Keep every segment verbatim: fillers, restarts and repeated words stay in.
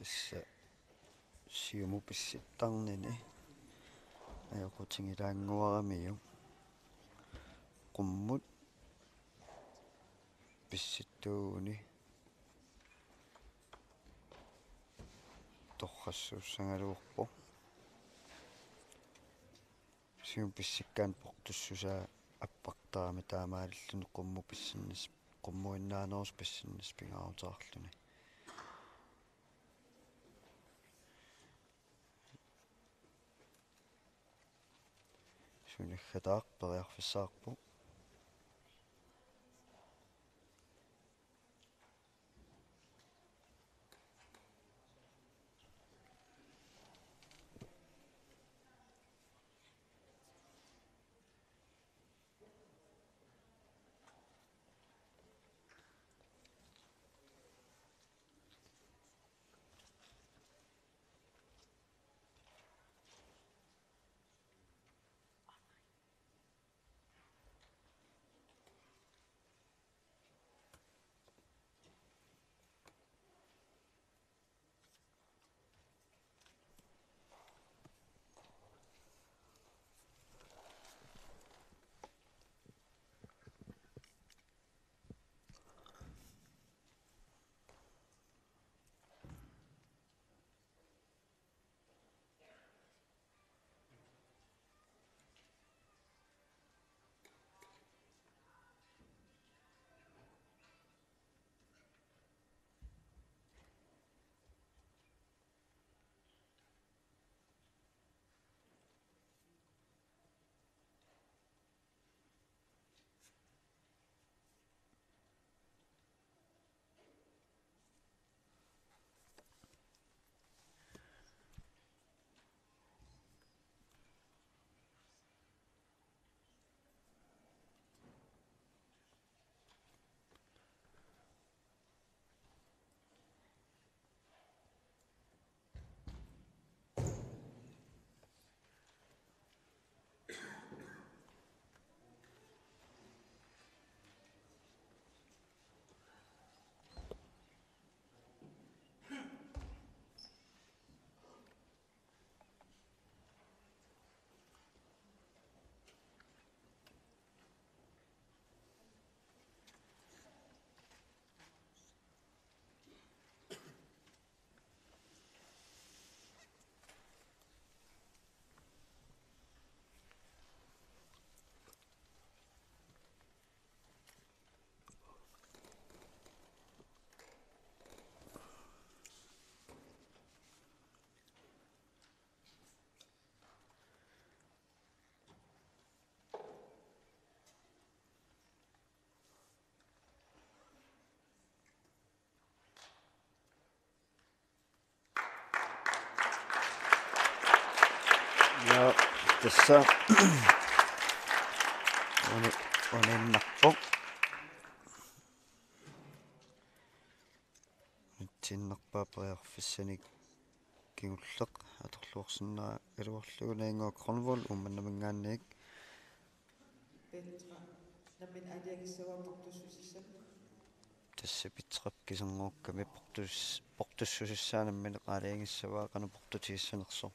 Tassa siumut pissittarnini ajoqutigilaannguaramiuk qummut pissittuuguni torrassuussagaluarpoq. Siumut pissikkaanni portussusaa appartarami taamaalilluni qummut pissinnis-, qummuinnaanerusoq pissinneq pingaaruteqarluni. Sunikkataaq periarfissaqarpoq. Ja, tassa. Uni-, uninnarpoq. Nutsinnerpaaq periarfissanik kingulleq atorluarsinnaagiluarlugu Naannguaq Grønvold Uummannaminngaanniit. Petra, nammineq aalajangissavaa portussusissaq? Tassa Petrap kiserngukkami portus-, portussusissaa nammineq aalajangissavaa qanoq portutigissanersoq.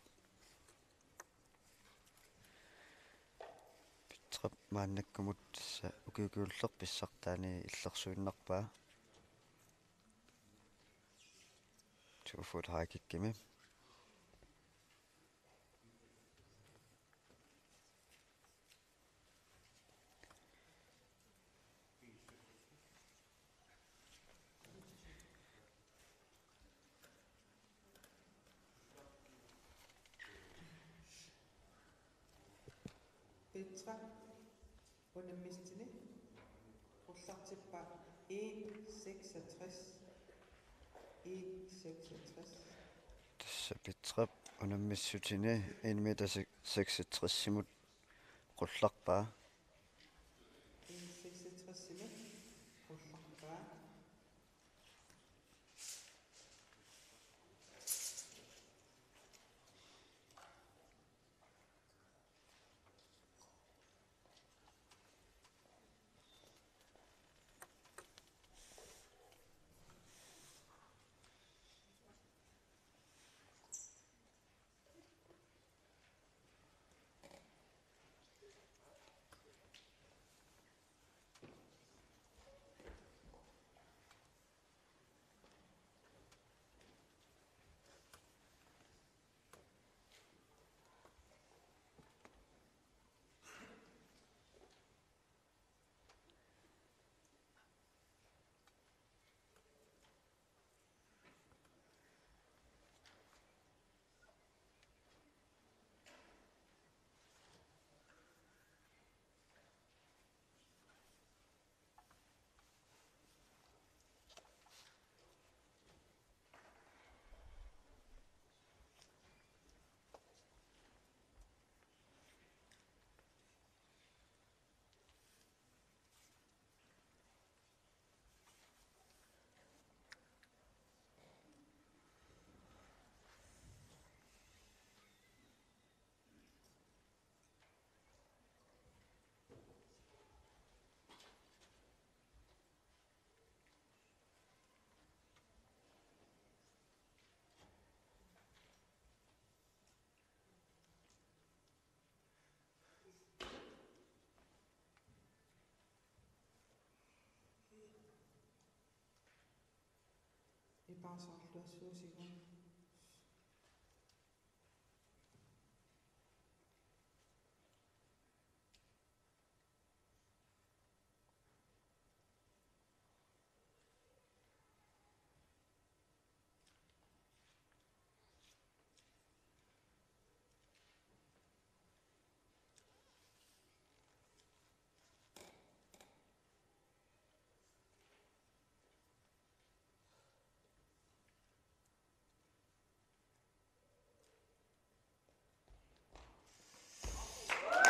Petrap maannakkumut tassa ukioq kingulleq pissartaani illersuinnarpaa. To fod high kickimi. Petra unammissutini qullartippaa en seksogtres. En seksogtres. Tassa Petrap unammissutini en meter sek-, seksogtresimut qullarpaa. En seksogtresimut qullarpaa. Paarsaarluassuusigut.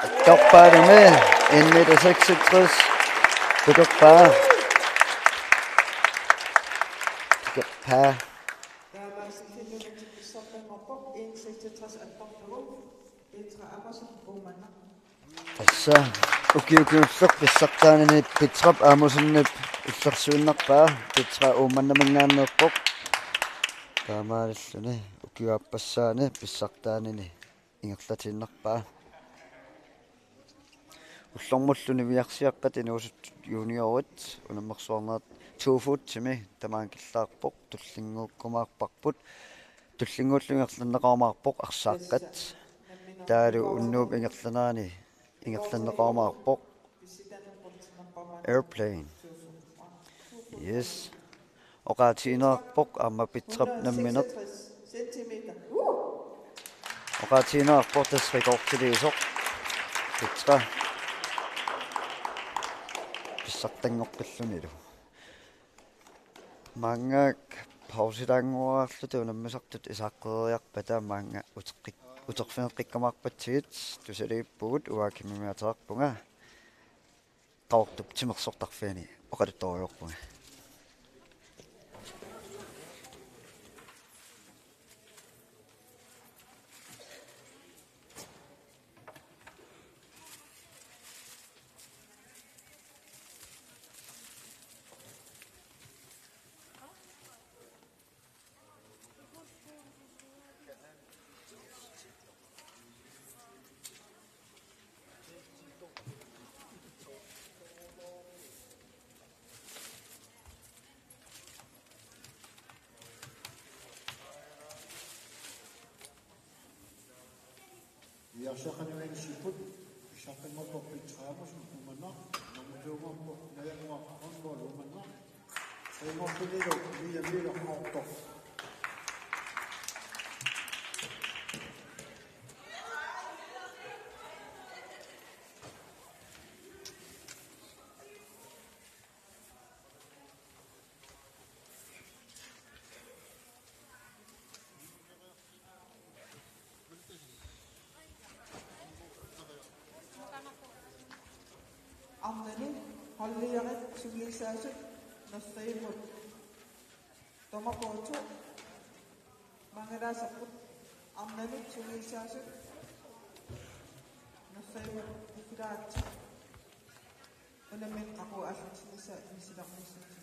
Attorpaarami, en meter seksogtres. Pikerpaa. Pikerpaa. Tassa ukiukiulleq pissartaanini Petrap Amossenip illersuinnarpaa, Petra Uummannaminngaanneerpoq. Taamaalilluni ukiup aappassaani pissartaanini ingerlatiinnarpaa. Ullormullu niviarsiaqqat inuusuttut juniorit unammersuarnerat to footimi tamaanga killaarpoq, tullinnguukkumaarparput, tullinnguullu ingerlanneqarumaarpoq arsaaqqat. Taavalu unnuup ingerlanerani ingerlanneqarumaarpoq Airplane. Yes. Oqaatigineqarpoq aamma Petrap nammineq. Oqaatigineqarpoq tassa rekordiliisoq. Petra. Pissartanngoqqillunilu. Maangaak pausilaannguarluta unammisartut isaaqqeriarpata maanga uteqqik-, uterfigeqqikkumaarpatsigit tusaliippugut, uanga Kimimiateqarpunga. Qaqortup timersortarfiani oqaluttorujoorpunga. Iarsiaqqanik uanissipput, pissartanngorpoq Petra Amossenip uummannaq, nummer to-nngorpoq Najanguaq Grønvold uummannaq, tre-nngortunilu Mia Møller Qaqortoq. Arnani holdiarit sungiusaasut nerrivimmut. Dommer Boto. Maangalaaserput arnani sungiusaasut nerrivimmut. Iffilaagatsi. Unammineq qaqugu aallartinnissaq inissitaqarnissatsinnut.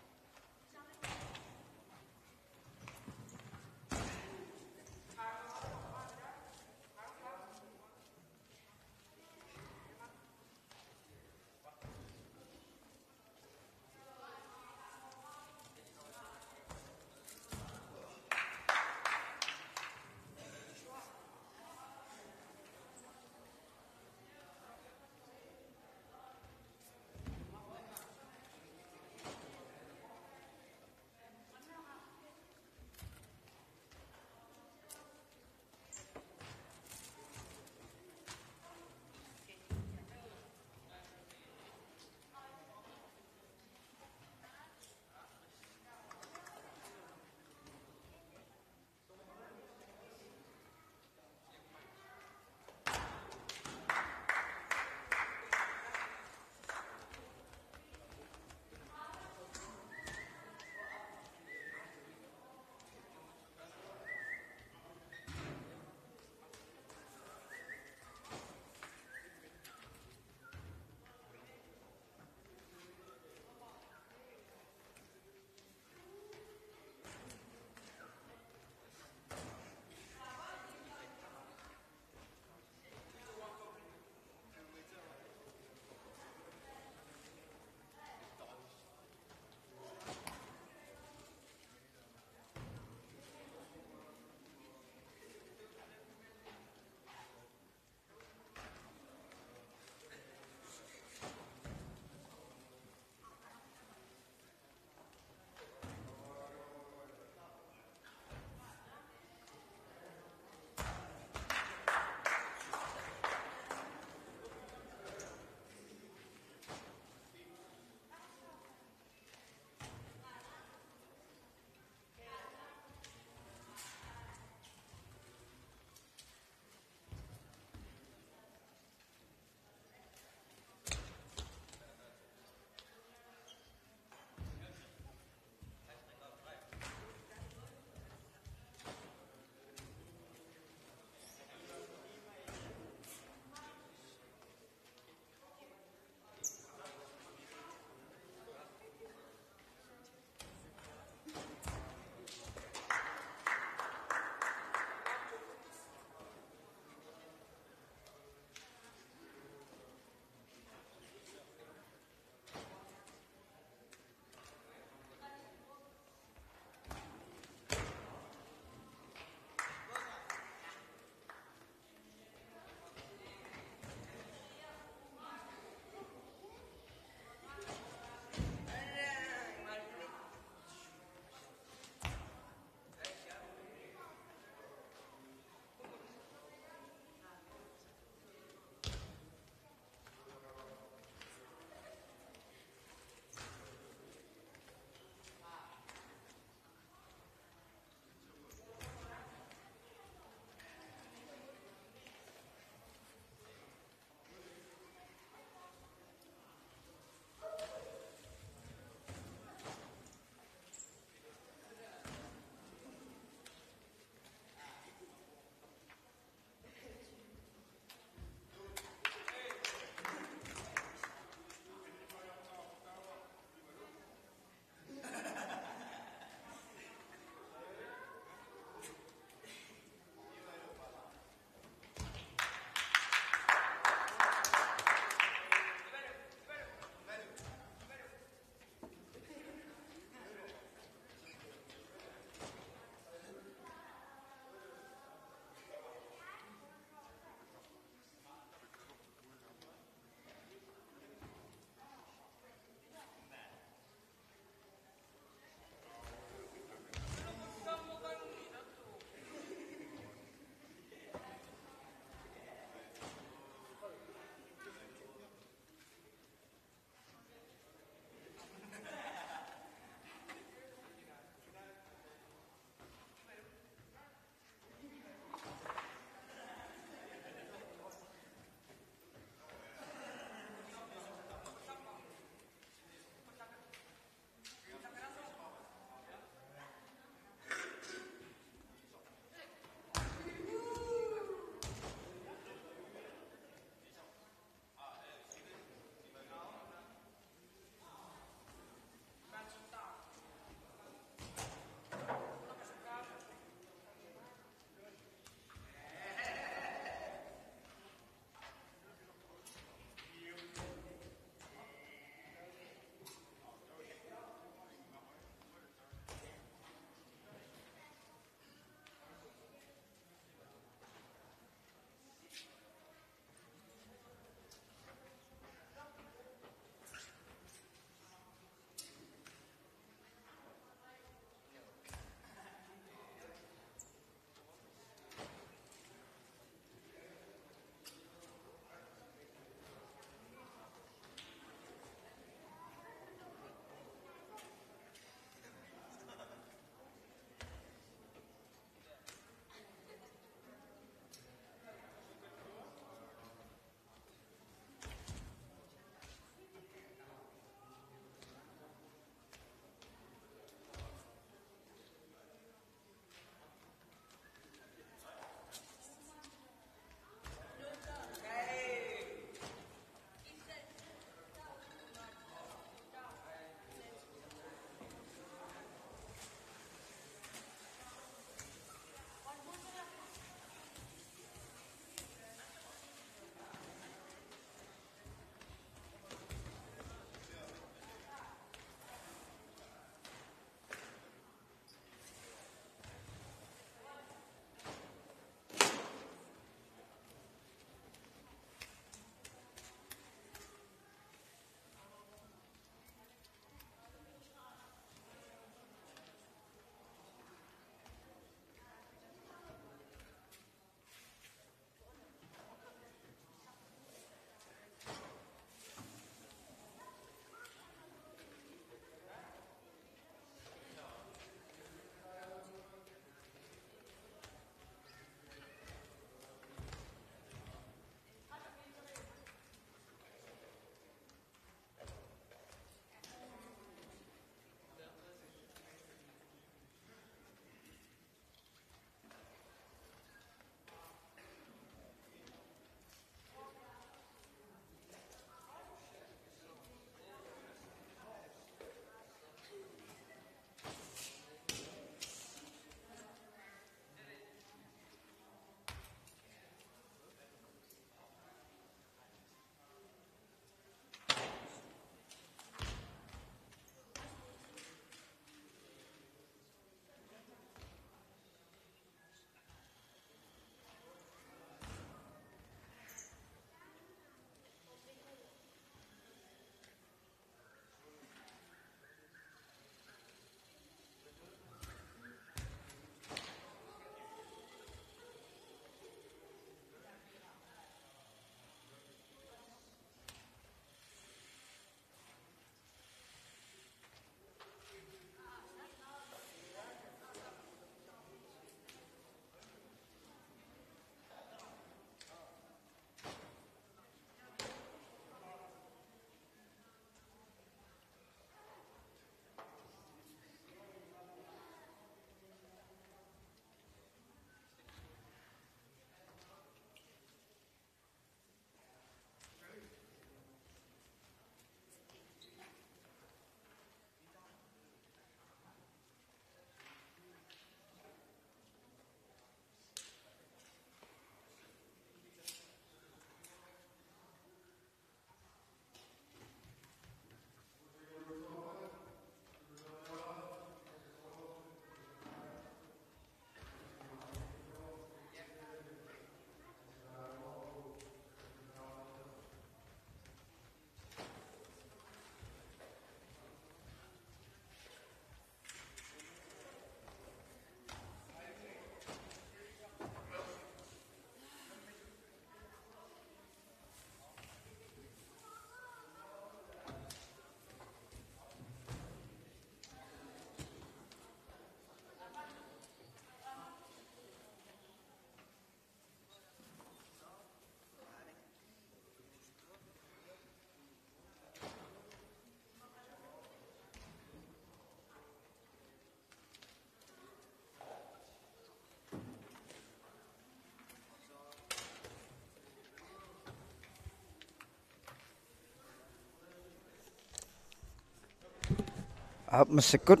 Aap, massakkut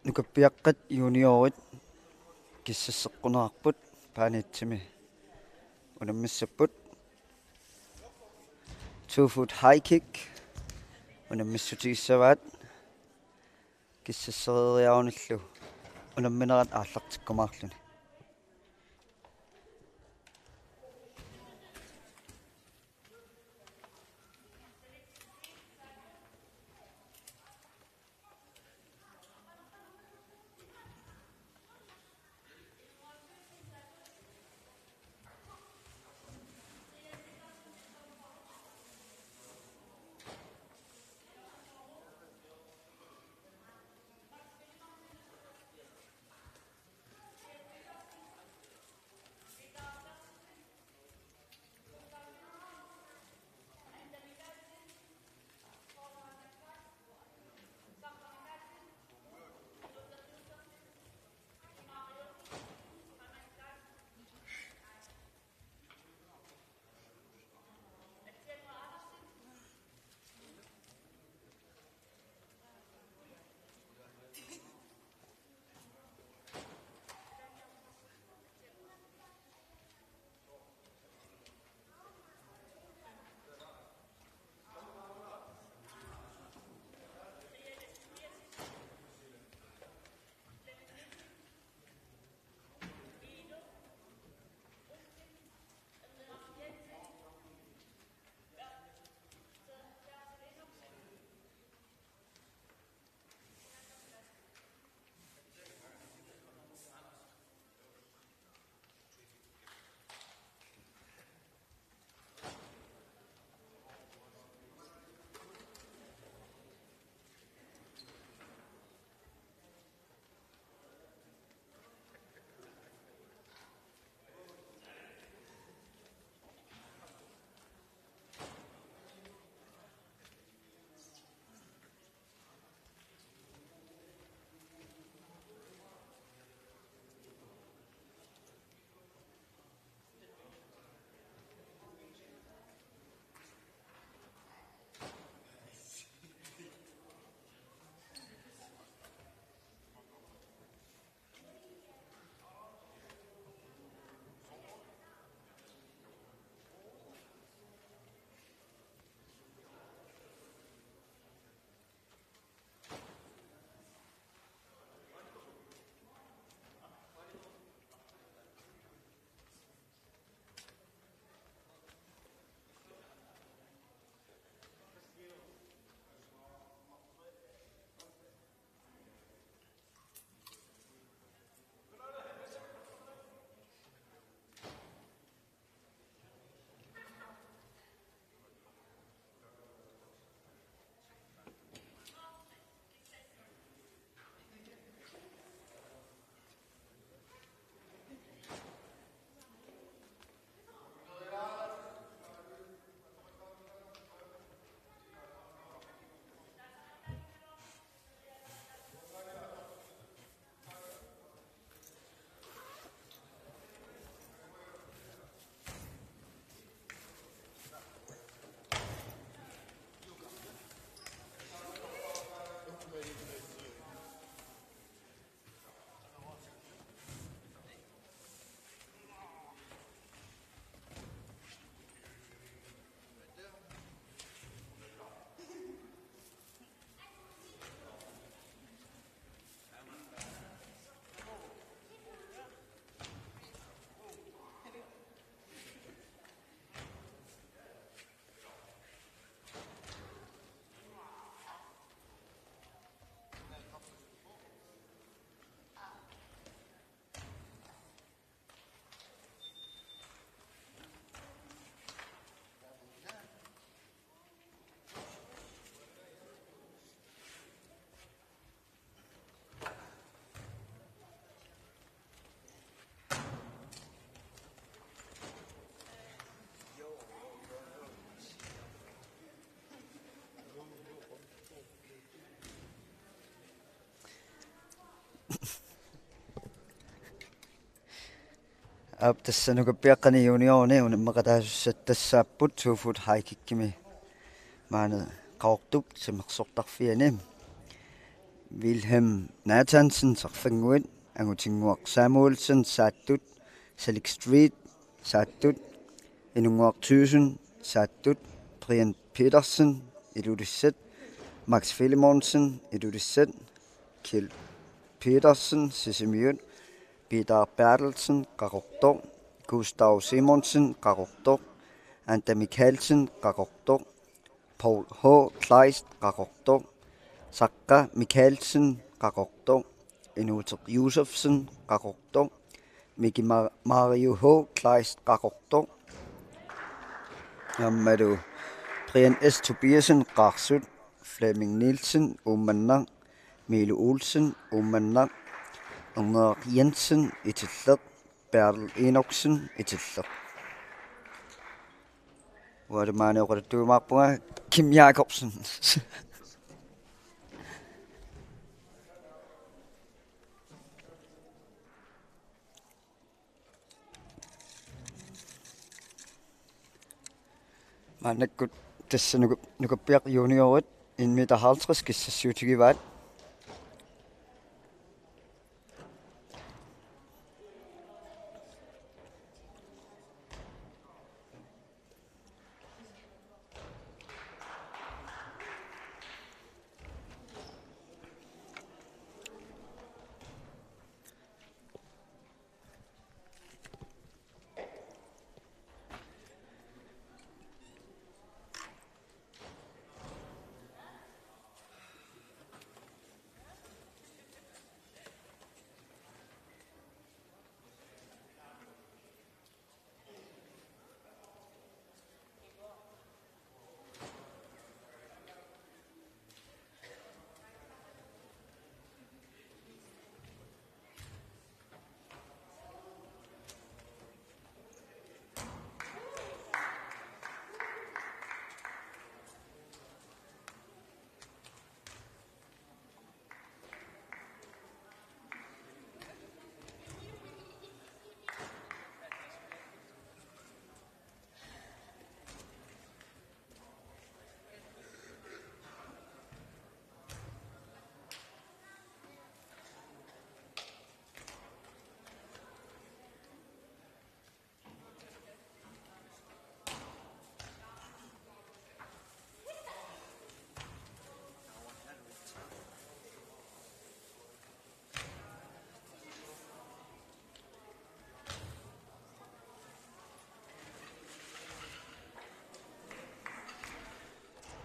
nukappiaqqat juniorit kissasseqqunerarput Paaniatsimi unammissapput. Two foot high kick unammissutigissavaat kissassereeriarunillu unamminerat aallartikkumaarluni. Aap, tassa nukappiaqqani junioruni unammeqataasussat tassaapput two foot high kickimi maani Qaqortup timersortarfiani. Wilhelm Nathansen, Sarfannguit. Angutinnguaq Samuelsen, Saattut. Salik Street, Saattut. Inunnguaq Thyssen, Saattut. Brian Petersen, Ilulissat. Max Filemonsen, Ilulissat. Kjeld Petersen, Sisimiut. Peter Berthelsen, Qaqortoq. Gustav Simonsen, Qaqortoq. Anda Mikaelsen, Qaqortoq. Paul H. Kleist, Qaqortoq. Saqqa Mikaelsen, Qaqortoq. Inuuteq Josefsen, Qaqortoq. Miki Ma-, Mario H. Kleist, Qaqortoq. Aammalu Brian S. Tobiassen, Qaarsut. Flemming Nielsen, Uummannaq. Miilu Olsen, Uummannaq. Erneq Jensen, Itilleq. Bertel Enoksen, Itilleq. Ualumaani oqaluttuumaarpunga Kim Jakobsen. Maannakkut tassa nuku-, nukappiaqqat juniorit en meter halvtreds kissassiutigivaat.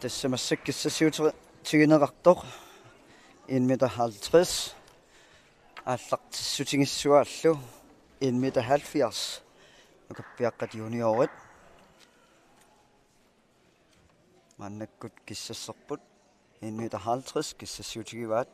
Tassa massakkut kissassiuti-, tigineqartoq en meter halvtreds. Aallartissutigissuaallu en meter halvfjerds. Nukappiaqqat juniorit. Maannakkut kissasserput en meter halvtreds kissassiutigivaat.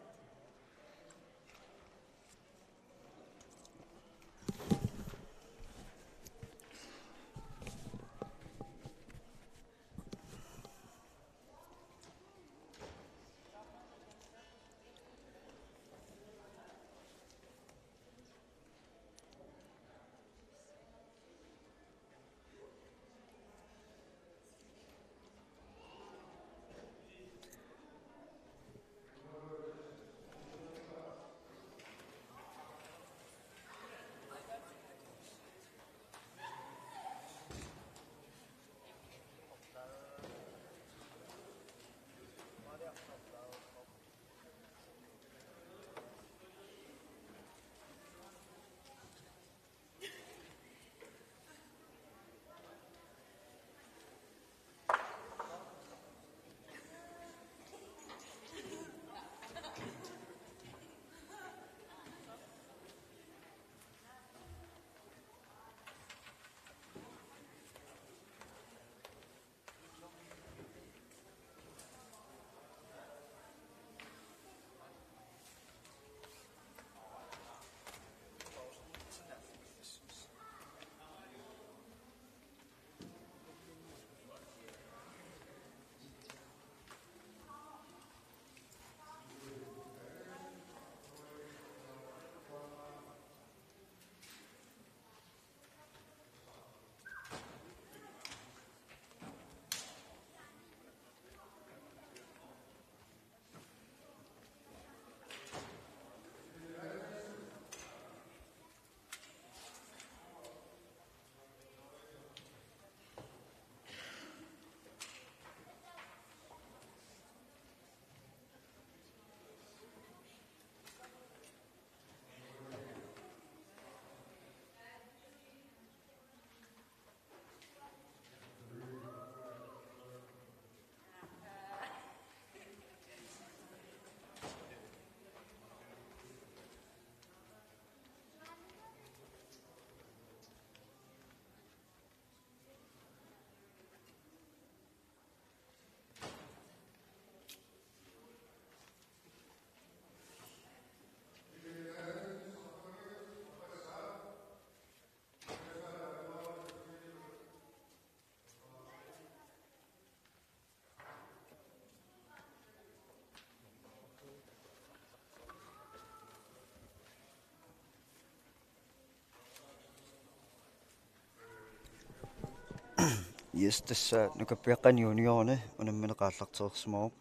Yes, tassa nukappiaqqani juniorerne unammineq aallartereersimavoq.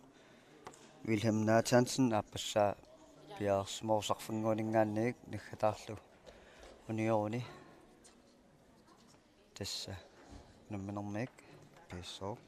Wilhelm Nathansen aappassaa piareersimavoq sarfannguaninngaanniit naggataarlu unioruni. Tassa unamminermiit piissooq.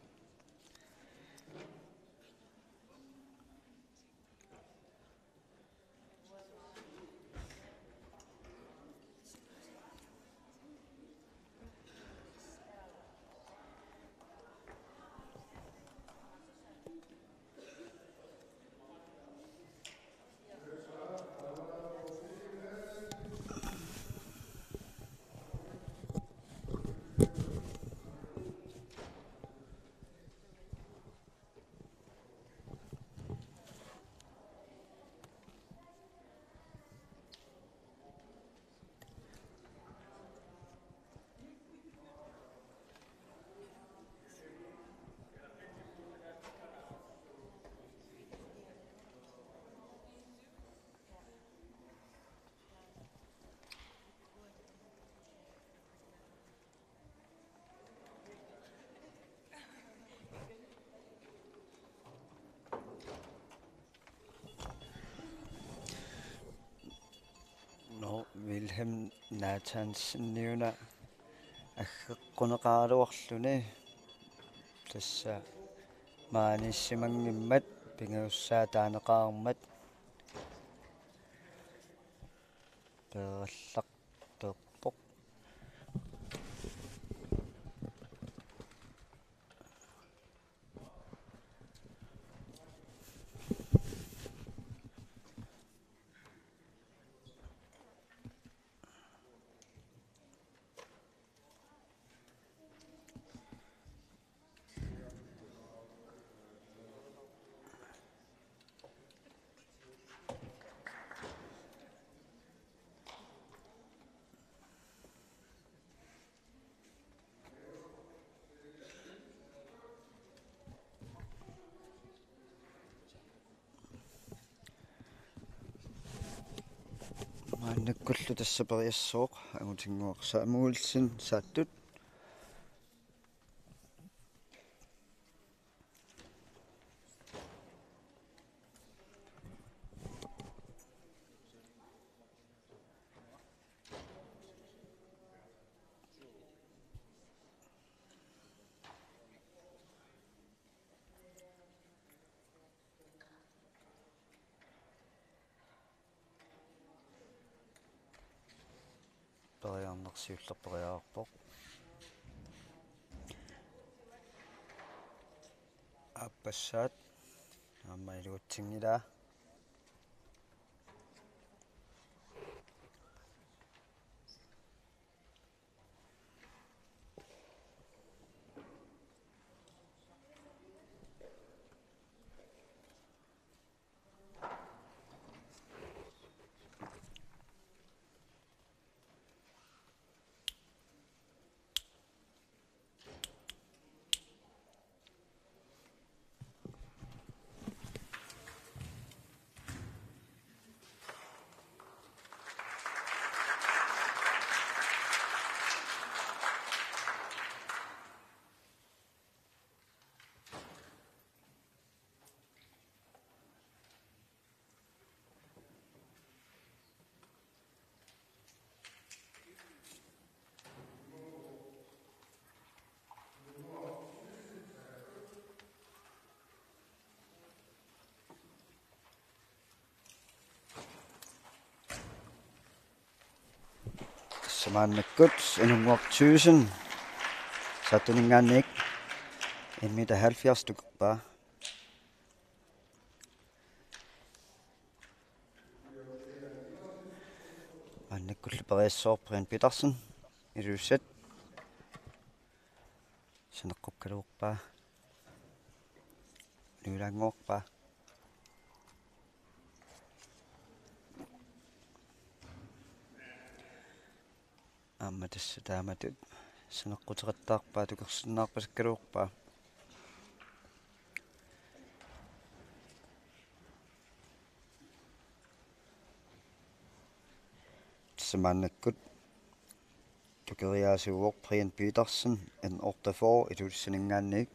Nå, Wilhelm Nathanseniuna aggeqquneqaraluarluni. Tassa maaniissimanngimmat pingajussaa taaneqarmat peerallartoq. Maannakkullu tassa periassooq Angutinnguaq Samuelsen saattut. Periarneq siulleq periarpoq. Aappassaat aamma iluatsinngilaa. Tassa maannakkut Inunnguaq Thyssen saattuninngaanniit en meter halvfjerds tukerpaa. Maannakkullu periassooq Brian Petersen, Ilulissat. Saneqqukkaluarpaa. Nuilaannguarpaa. Aamma tassa taamatut saneqquteqattaarpaa, tukersinnaarpasakkaluarpaa. Tassa maannakkut Keriaasuuvoq Brian Petersen, N otteogfyrre, Ilulissaninngaanniit.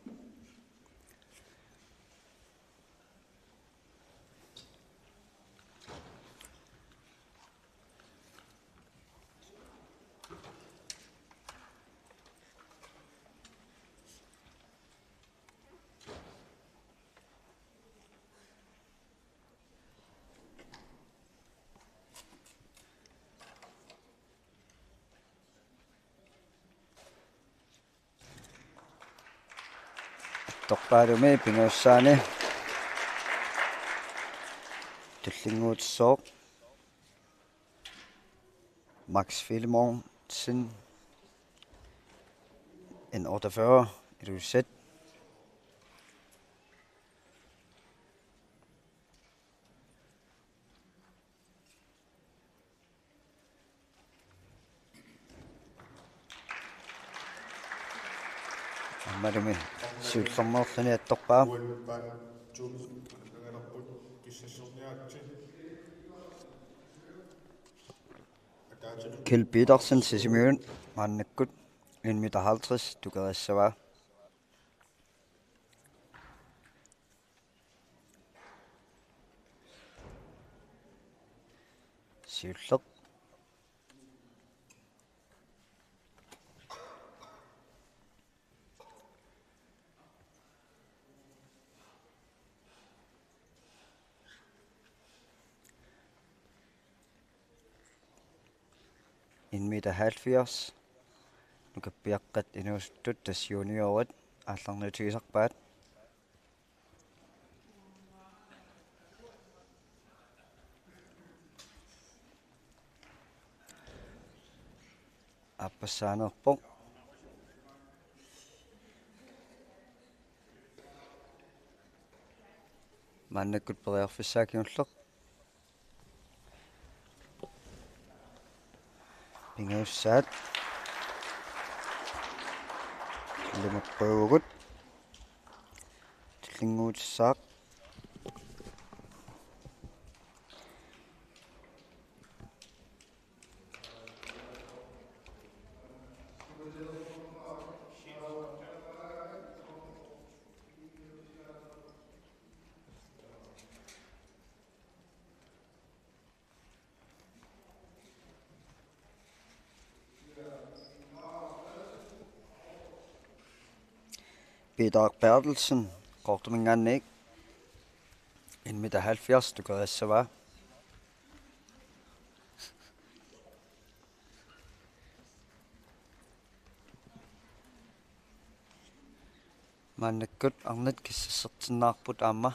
Attorpaalumi pingajussaani tullinnguutissooq Max Filemonsen, N otteogfyrre, Ilulissat. Aammalumi siullermeerluni attorpaa. Kjeld Petersen Sisimiut maannakkut en meter halvtreds tukeriassavaa. Siulleq. En meter halvfjerds. Nukappiaqqat inuusuttut, tassa juniorit aallarniutigisarpaat. Aappassaaneerpoq. Maannakkut periarfissaa kingulleq. Pingajussaat. Ilumoorpugut. Tullinnguutissaaq. Peter Berthelsen, Qaqortuminngaanniit, en meter halvfjerds tukeriassavaa. Maannakkut arnat kissassertinnaarput aamma.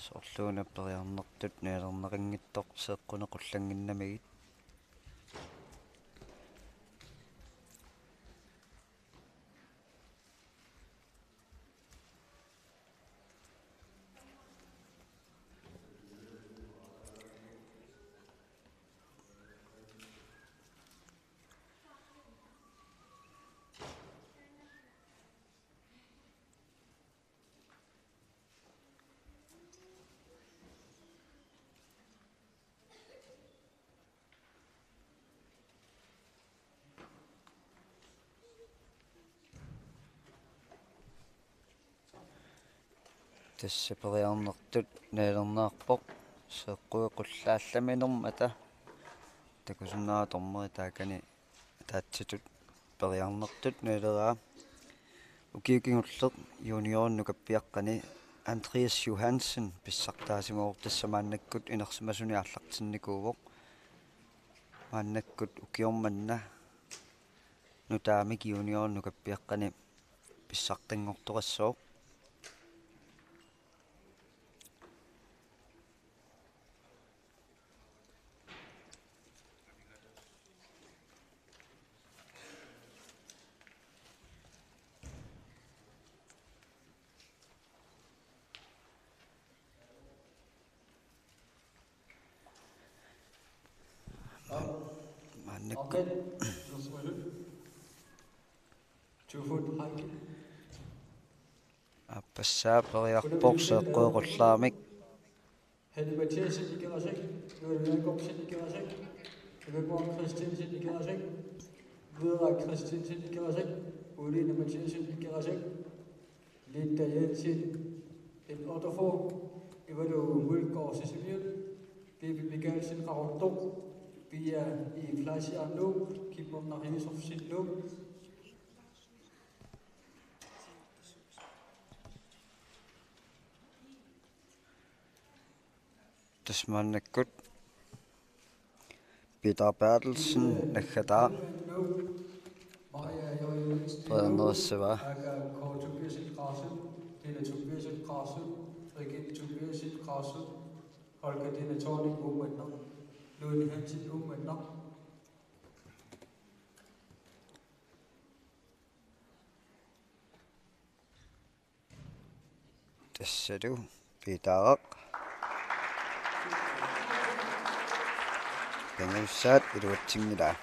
Soorluuna periarnertut nalilerneqanngitsoq seeqquneq qullannginnamigit. Tassa periarnertut nalilerneqarpoq, seeqquit qullaallaminermata. Takusinnaavat dommerit taakani ataatsitut periarnertut nalileraa. Ukiut kingulliit juniorit nukappiaqqani Andreas Johansen pissartaasimavoq, tassa maannakkut inersimasuni aallartinnikuuvoq. Maannakkut ukioq manna nutaamik juniorit nukappiaqqani pissartanngortoqassooq. Aappassaa periarpoq seeqqorullaamik. Henny Mathiassen, Ikerasak, Nuala Jakobsen, Ikerasak, Rebekka Christiansen, Ikerasak, Vera Christiansen, Ikerasak, Uline Mathiassen, Ikerasak, Linda Jensen, N otteogfyrre, Ivalu Hulgaard, Sisimiut, Bibi Mikaelsen, Qaqortoq, Pia I. Fleischer, Nuuk, Kimmo Mariusov, Nuuk. Tassa maannakkut Peter Berthelsen, Naggataaq, periarnerissavaa. Holger Dina Thorning, Uummannaq. Lone Hansen, Uummannaq. Tassalu Piitaaraq. Kangerlussuaq iluatsinngilaa.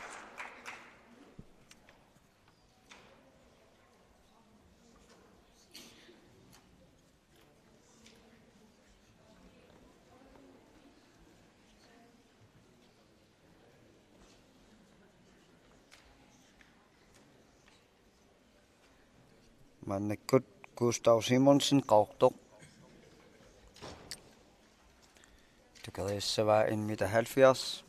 Maannakkut Gustav Simonsen, Qaqortoq. Tukeriassavaa N-halvfjerds.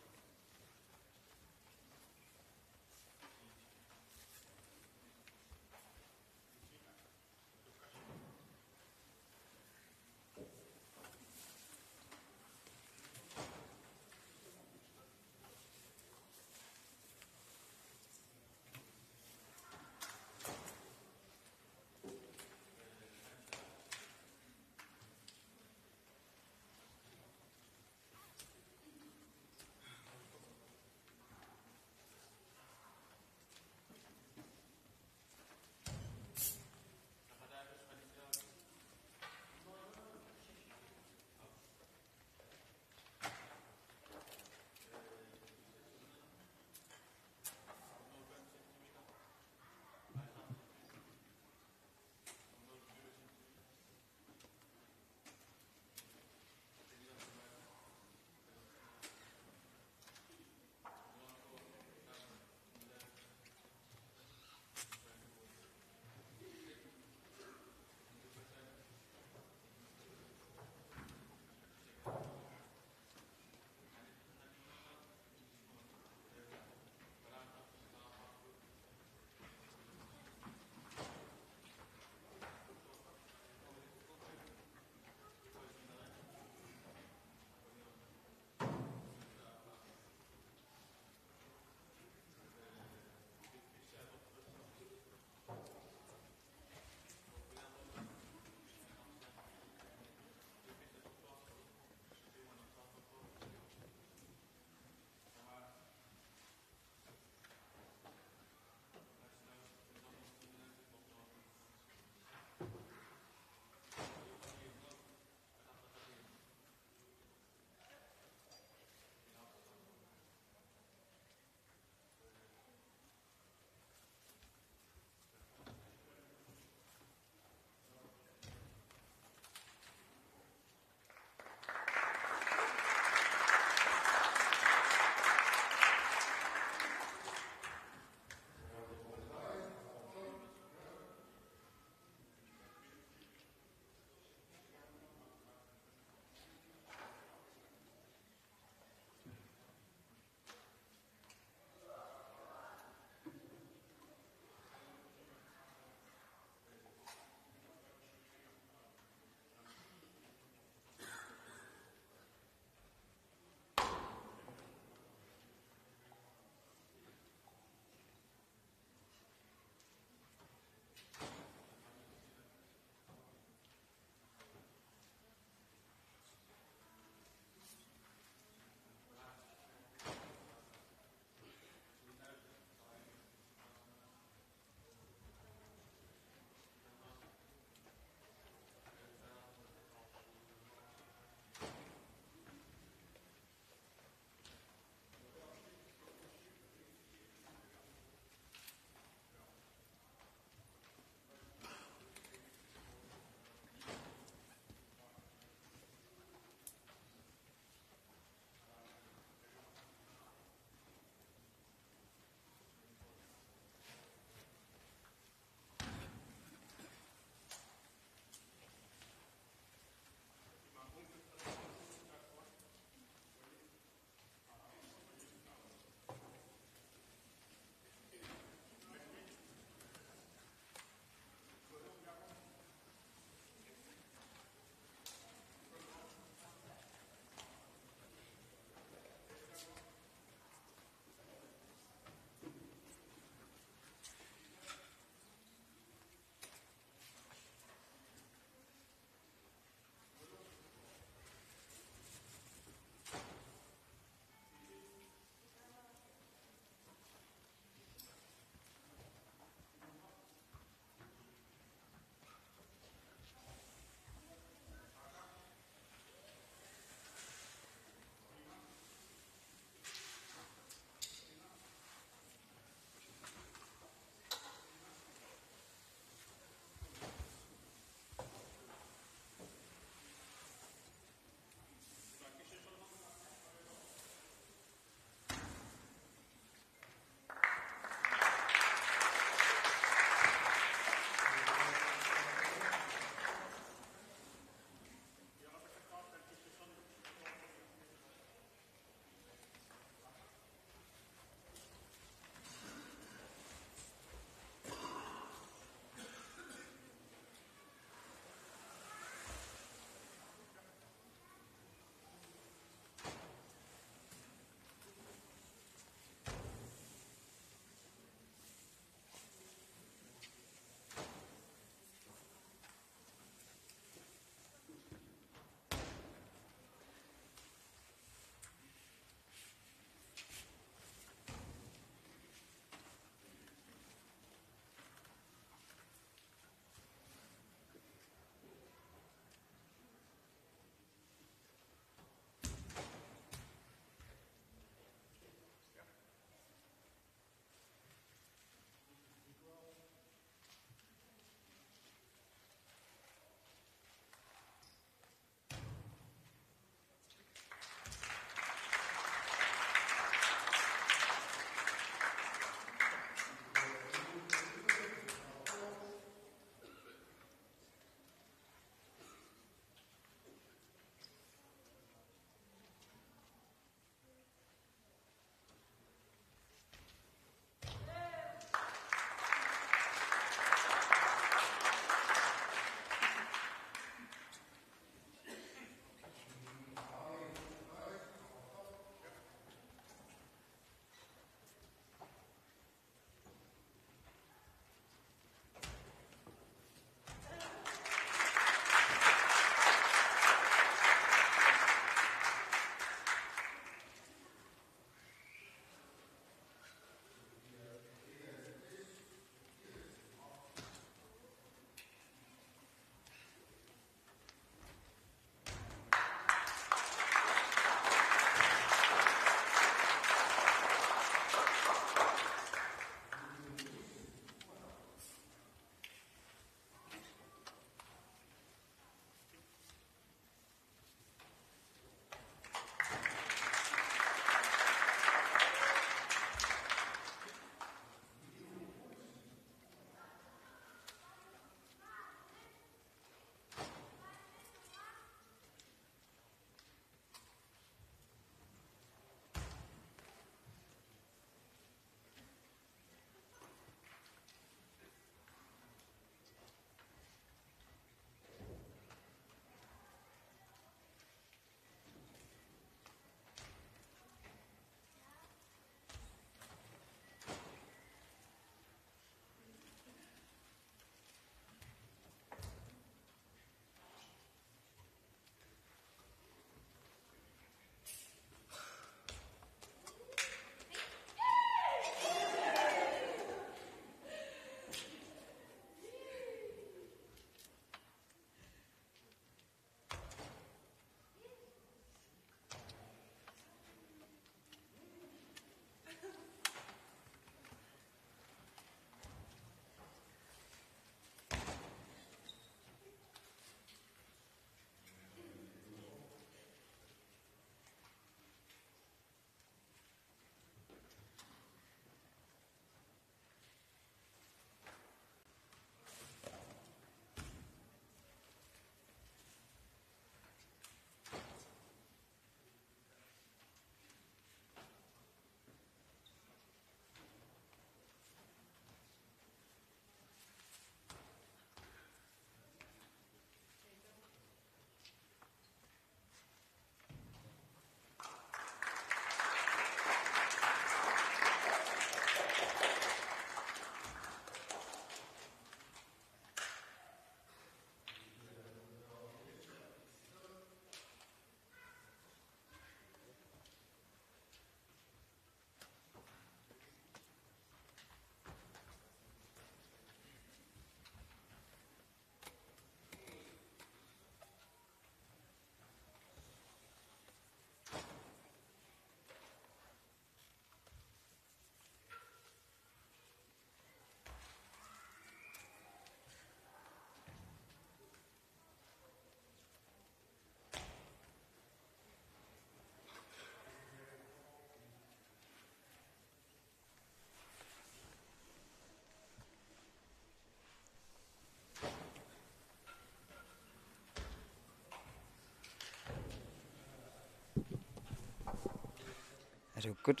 Sukkut.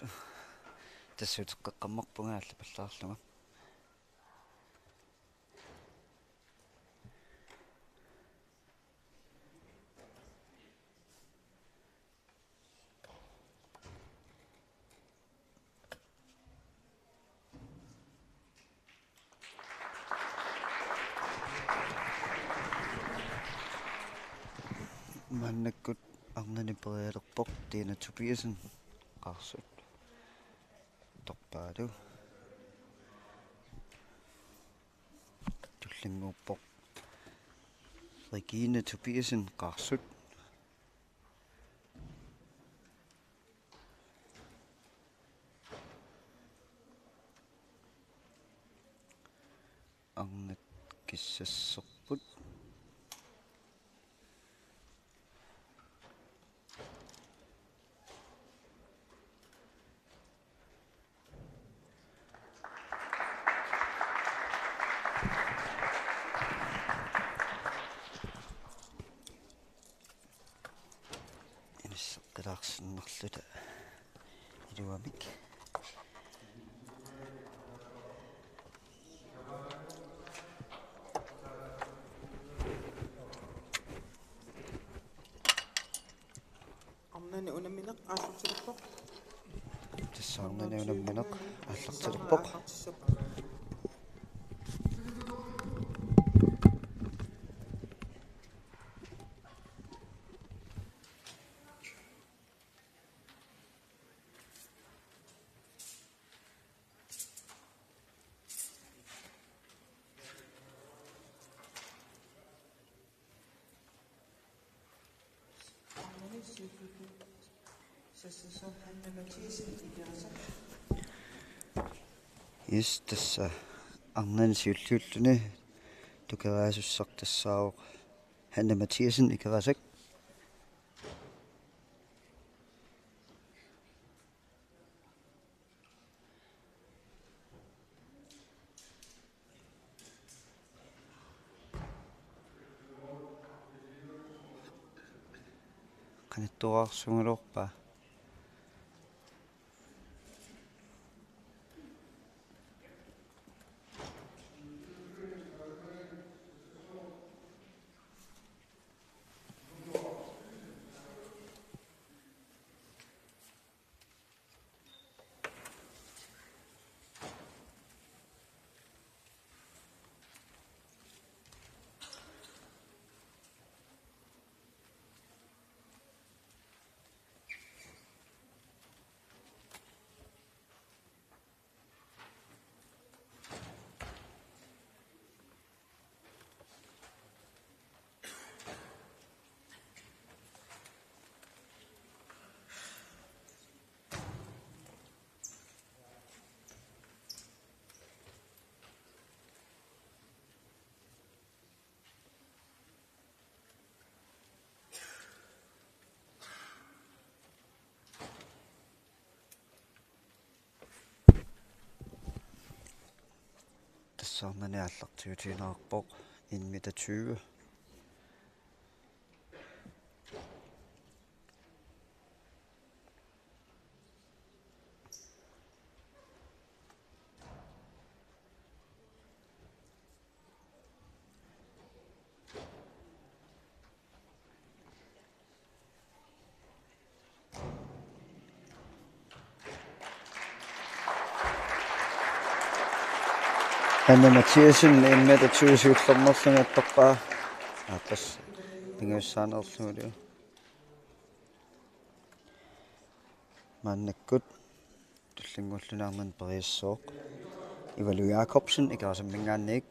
Tassa uteqqeqqammerpunga allapallaarlunga. Maannakkut arnani perialerpoq Tina Tobiassen, Qaarsut. Torpaalu. Tullinnguuppoq Regine Tobiassen, Qaarsut. Arnat kissasserput. Inisseqqilaarsinnarluta iluamik. Arnani unammineq aallartilerpoq. Tassa arnani unammineq aallartilerpoq. Yes, tassa arnani siulliulluni tukeraasussaq tassaavoq Hanne Mathiassen, Ikerasak. Qanittuararsugaluarpaa. Tassa arnani aallartiutiinnarpoq en meter tyve. Hanne Mathiassen en meter tyve siullernerluni attorpaa. Aaqqis pingajussaaneerlugulu. Maannakkut tullinnguulluni arnani periassooq Ivalu Jakobsen, Ikerasamminngaanniit.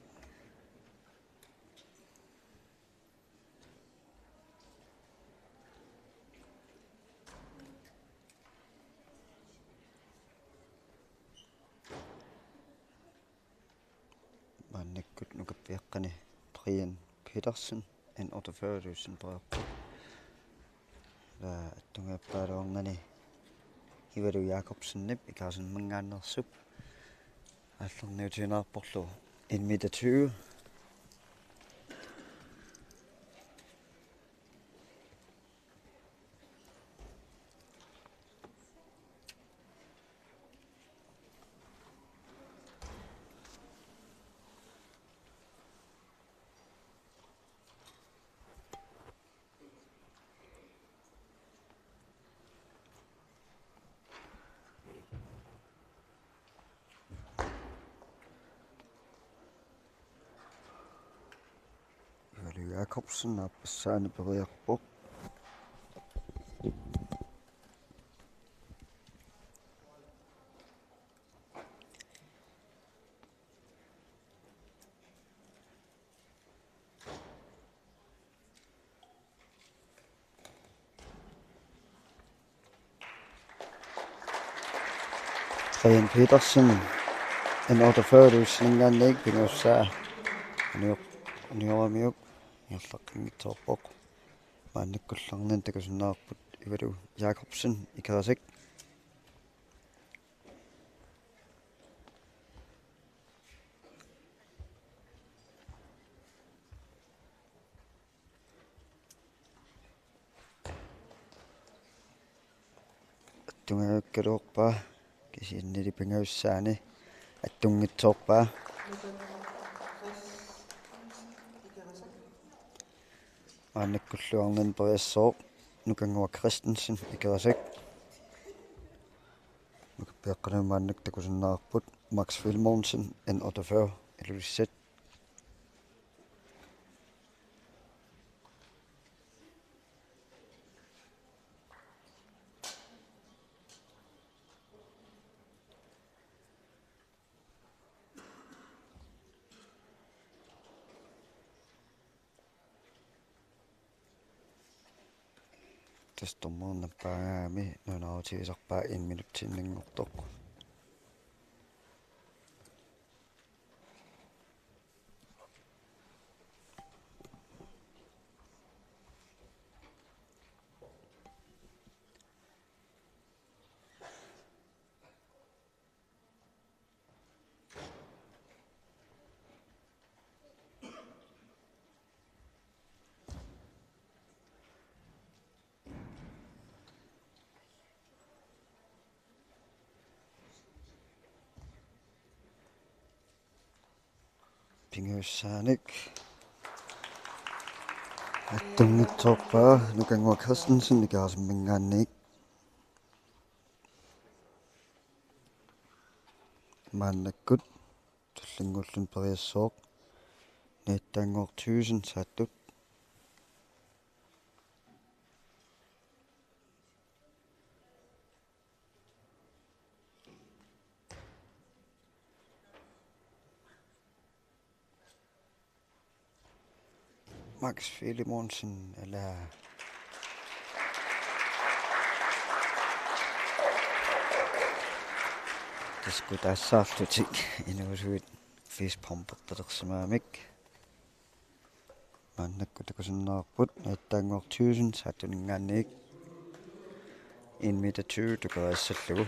Maannakkut nukappiaqqani Brian Petersen, en otteogfyrre tusind periarpoq. Ila attungajappaaluarnani Ivalu Jakobsenip Ikerasamminngaanneersup aallarniutiinnarporlu en meter tyve. Jakobsen aappassaani periarpoq. Brian Petersen, N otteogfyrre Ilulissaninngaanniit, pingajussaa unior-, unioramiuk ingerlaqqinngitsoorpoq. Maannakkullu arnanut takusinnaavarput Ivalu Jakobsen, Ikerasak. Attunngikkaluarpaa, kisiannili pingajussaani attunngitsoorpaa. Maannakkullu arnanut periassooq Nukannguaq Christensen, Ikerasak. Nukappiaqqanut maannakkut takusinnaavarput Max Filemonsen, N otteogfyrre, Ilulissat. Tassa dommerip nappaagaangami nunarutigisarpaa en minutsinngortoq. Pingajussaanik attunngitsoorpaa Nukannguaq Christensen, Ikerasamminngaanniit. Maannakkut tullinnguulluni periassooq Naattaannguaq Thyssen, Saattut. Max Filemonsen, ala. Tassa kutaassaarlutik inuusuit fistpumpertalersimagamik. Maannakkut takusinnaavarput Naattaannguaq Thyssen, Saattuninngaanniit, en meter tyve tukeriassallugu.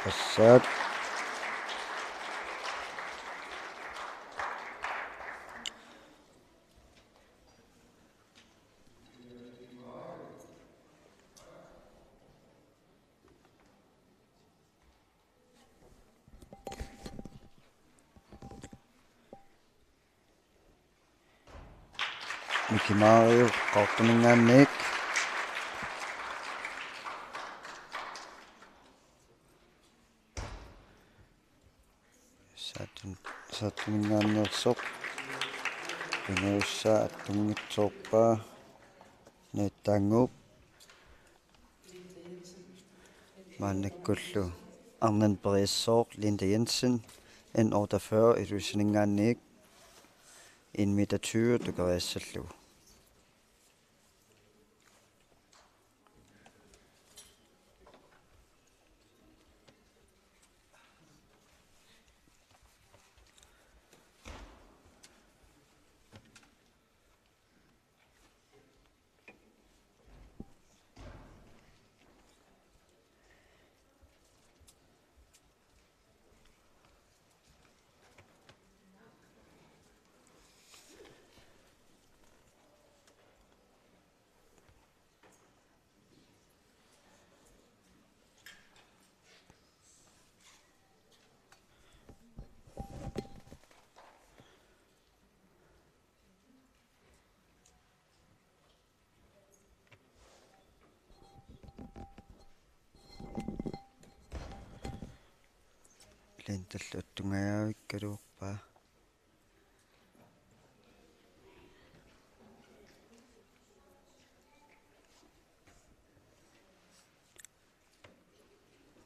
Arsaq. Miki Mario, Qaqortuminngaanniit. Saattun-, Saattuminngaanneersoq. Pingajussaa attunngitsoorpaa Naattaannguup. Maannakkullu arnanut periassooq Linda Jensen, N otteogfyrre, Ilulissaninngaanniit, en meter tyve tukeriassallugu. Lindallu attungajavikkaluarpaa.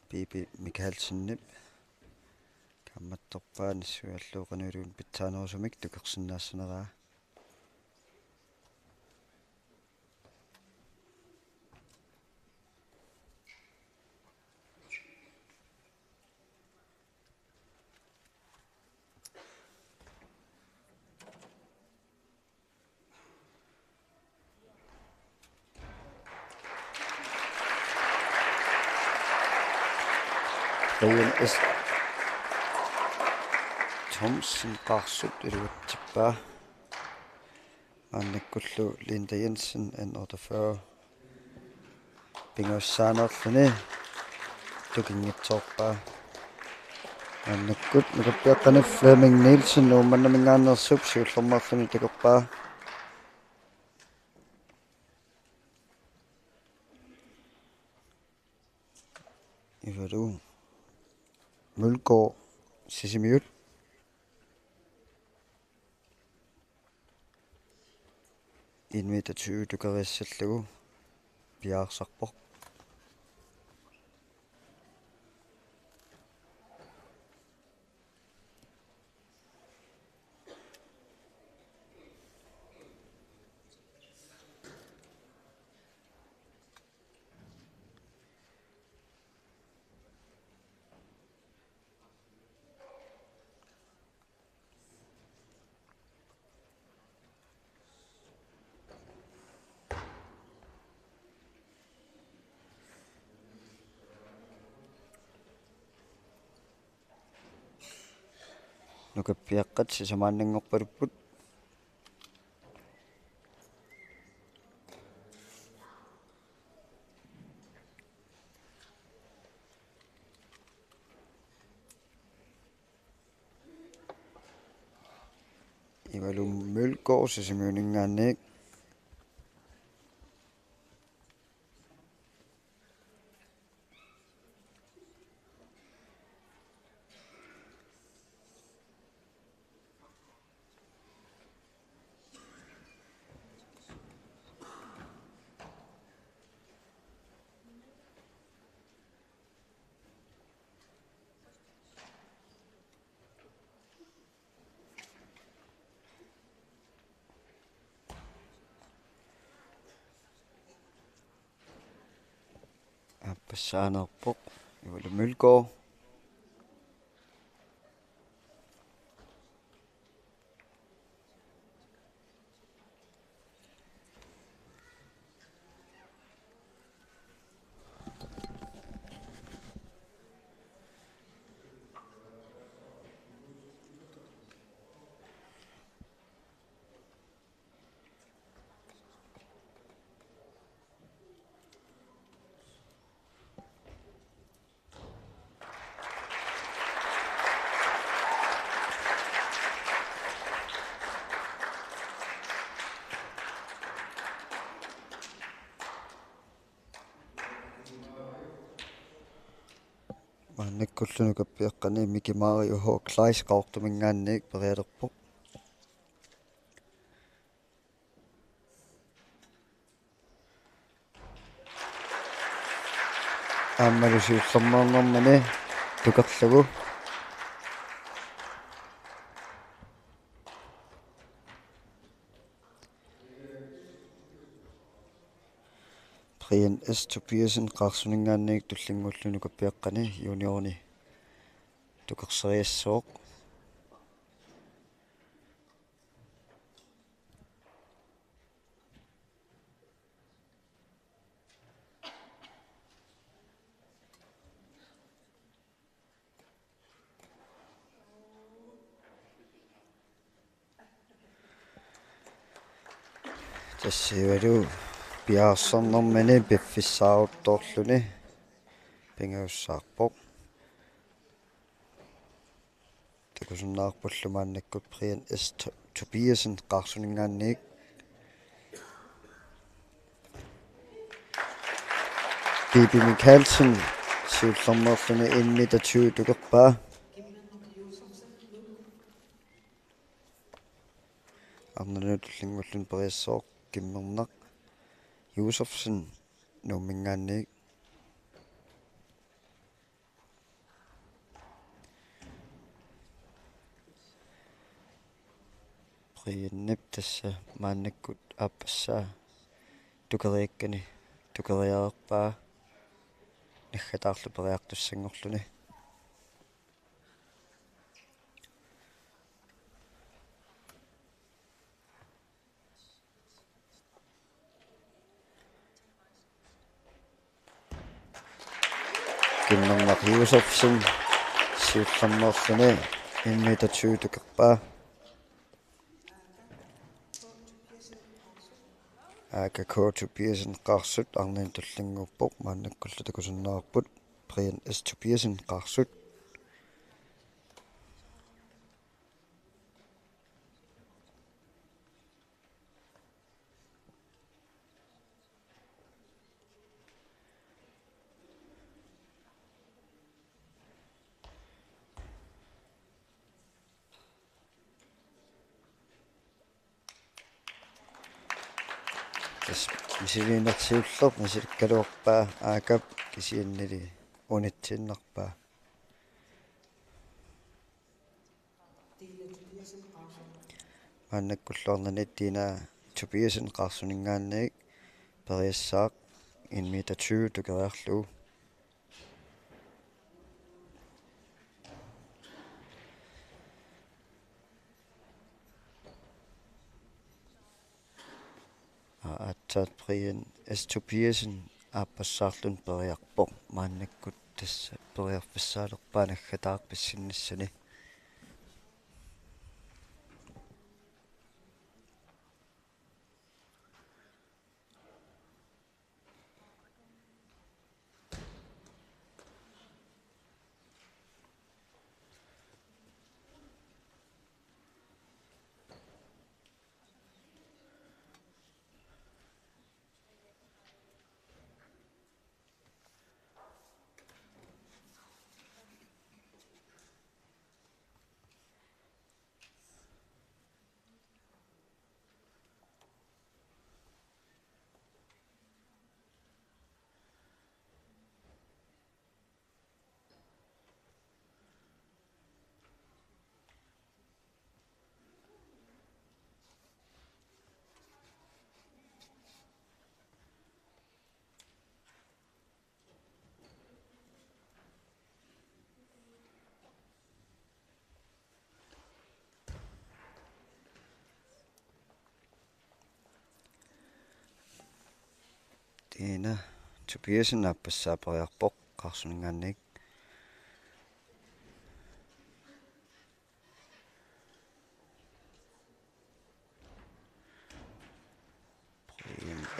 Bibi Michaelsenip kaammattorpaa, nassuiarlugu qanoq iluunniit pitsaanerusumik tukersinnaassaneraa. Brian S. Thomsen Qarsut iluatsippaa. Maannakkullu Linda Jensen, N otteogfyrre, pingajussaanerluni tukinngitsoorpaa. Maannakkut nukappiaqqani Flemming Nielsen Uummannaminngaanneersup siullermeerluni takorpaa. Ivalu Mølgaard Sisimiut. En meter tyve tukeriassallugu piaarsarpoq. Nukappiaqqat sisamaannanngorpalupput. Ivalu Mølgaard Sisimiuninngaanniit. Aappassaanerpoq Ivalu Mølgaard. Maannakkullu nukappiaqqani Miki Mario H. Kleist Qaqortuminngaanniit perialerpoq. Aammalu siullermeernermini tukerlugu. Brian S. Tobiassen Qarsuninngaanniit tullinnguullugu nukappiaqqani juniorini tukerseriassooq. Tassa Ivalu piareersarnermini piffissaaruttorluni pingajussaarpoq. Takusinnaavarpullu maannakkut Brian S. To-, Tobiassen Qarsuninngaanniit. Bibi Michaelsen siullermeerluni en meter tyve tukerpaa. arnanut tullinnguulluni periassooq Kimmernaq Josefsen Nuumminngaanniit. Brianip tassa maannakkut aappassaa tukeriakkani tukeriarpaa naggataarlu periartussanngorluni. Kimmernaq Josefsen siullermeerluni en meter tyve tukerpaa. Aaka K. Tobiassen Qaarsut arnanut tullinnguuppoq, maannakkullu takusinnaavarput Brian S. Tobiassen Qaarsut. Tassa misiliinersiulleq misilikkaluarpaa Aakap, kisiannili unitsiinnarpaa. Maannakkullu arnani Tina Tobiassen Qaarsuninngaanniit periassaaq en meter tyve tukeriarlugu. Aatsaat Brian S. Tobiassen aappassaarluni periarpoq, maannakkut tassa periarfissaalerpaa naggataaq pissinnissani. Tina Tobiassen aappassaa periarpoq Qaarsuninngaanniit.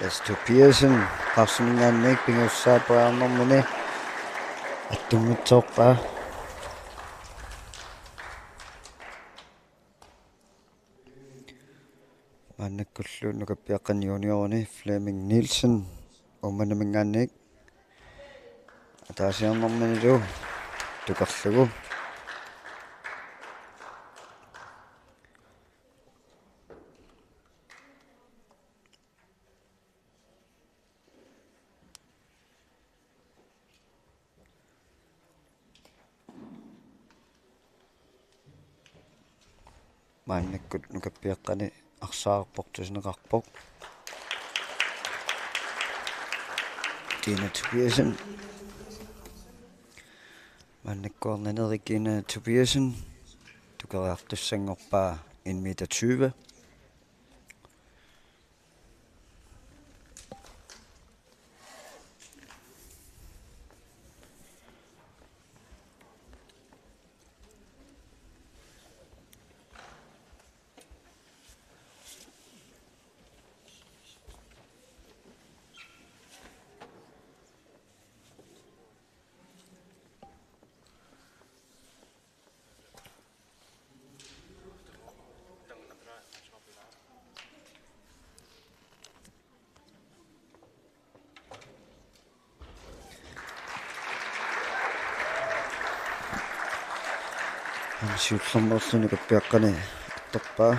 S. Tobiassen Qaarsuninngaanniit pingajussaa periarnermini attummutsoorpaa. Maannakkullu nukappiaqqani juniorini Flemming Nielsen Uummannaminngaanniit ataasiarnerminilu tukerlugu. Maannakkut nukappiaqqani arsaaqqortusineqarpoq Tina Tobiassen. Maannakkut arnani Regina Tobiassen tukeriartussanngorpaa en meter tyve. Aamma siullermeerluni nukappiaqqani attorpaa.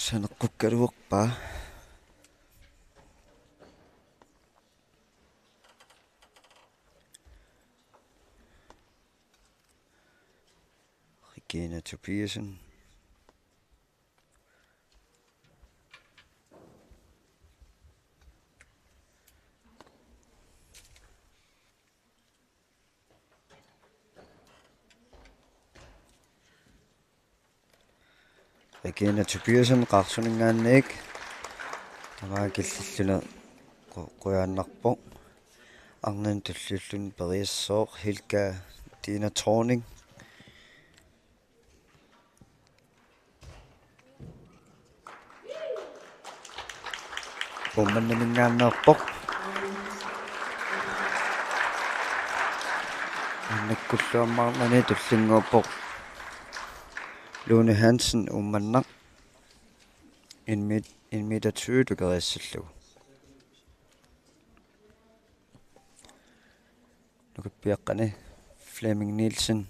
Saneqqukkaluarpaa. Regina Tobiassen. Regina Tobiassen Qaarsuninngaanniit. Tamaat killilluni qu-, qujanarpoq. Arnani tulliulluni periassooq Hilka Dina Thorning. Uummannaminngaanneerpoq. Maannakkullu aamma arnani tullinnguuppoq Lone Hansen Uummannaq. En met-, en meter tyve tukeriassallugu. Nukappiaqqani Flemming Nielsen.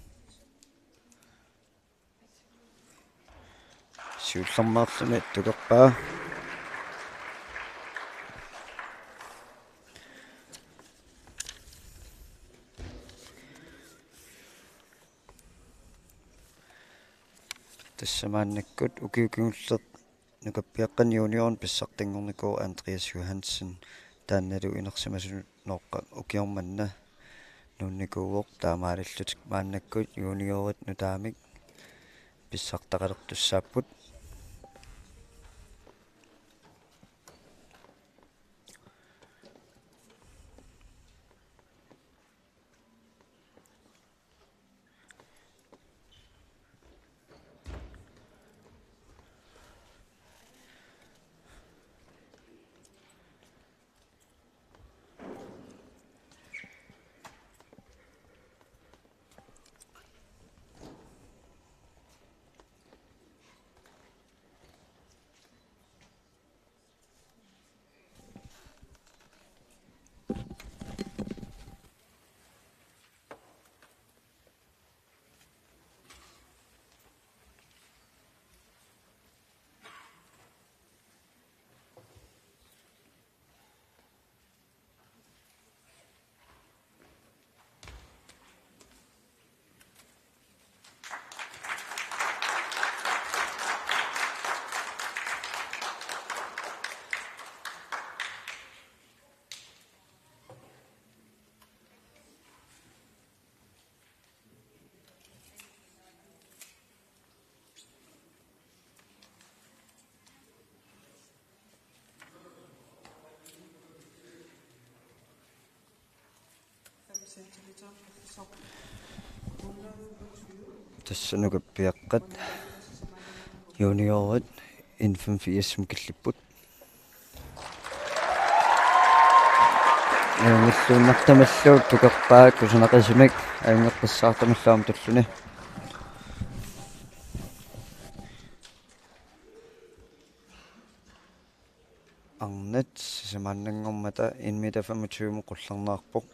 Siullermeerluni tukerpaa. Tassa maannakkut ukioq kingulleq nukappiaqqani juniorini pissartanngornikuuvoq Andreas Johansen, taannalu inersimasunut nooqqap ukioq manna nuunnikuuvoq, taamaalillutik maannakkut juniorit nutaamik pissartaqalertussaapput. Tassa nukappiaqqat juniorit N femogfirsimi killipput. Ajunngilluinnartumillu tukerpaa kusanaqisumik ajunngeqqissaartumillu aamma tulluni. Arnat sisamaannanngormata en meter femogtyve qullernaarpoq.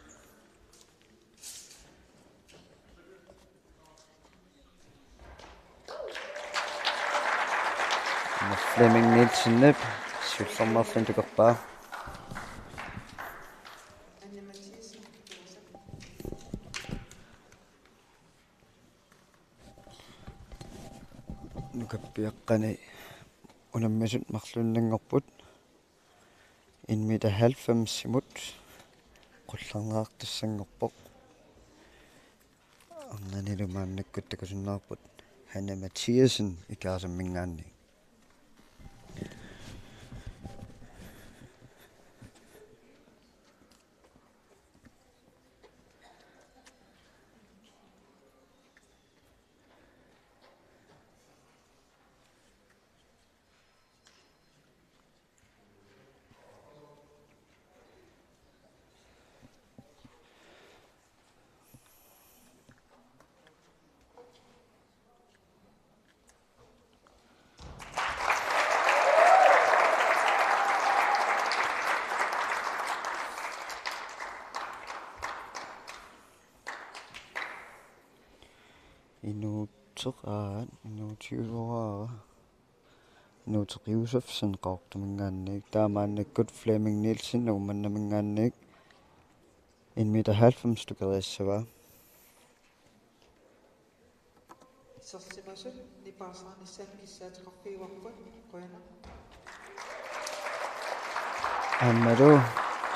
Flemming Nielsenip siullermeerluni tukerpaa. Nukappiaqqani unammisut marluinnanngorput. En meter halvfemsimut qullernaartussanngorpoq. Arnanilu maannakkut takusinnaavarput Hanne Mathiassen Ikerasamminngaanniit. Inuutseq aat, inuutiuara. Inuuteq Josefsen Qaqortuminngaanniit, taava maannakkut Flemming Nielsen Uummannaminngaanniit, en meter halvfems tukeriassavaa. Isersimasut nipaarsaarnissaat kissaateqarfigivarput, qujanaq. Aammalu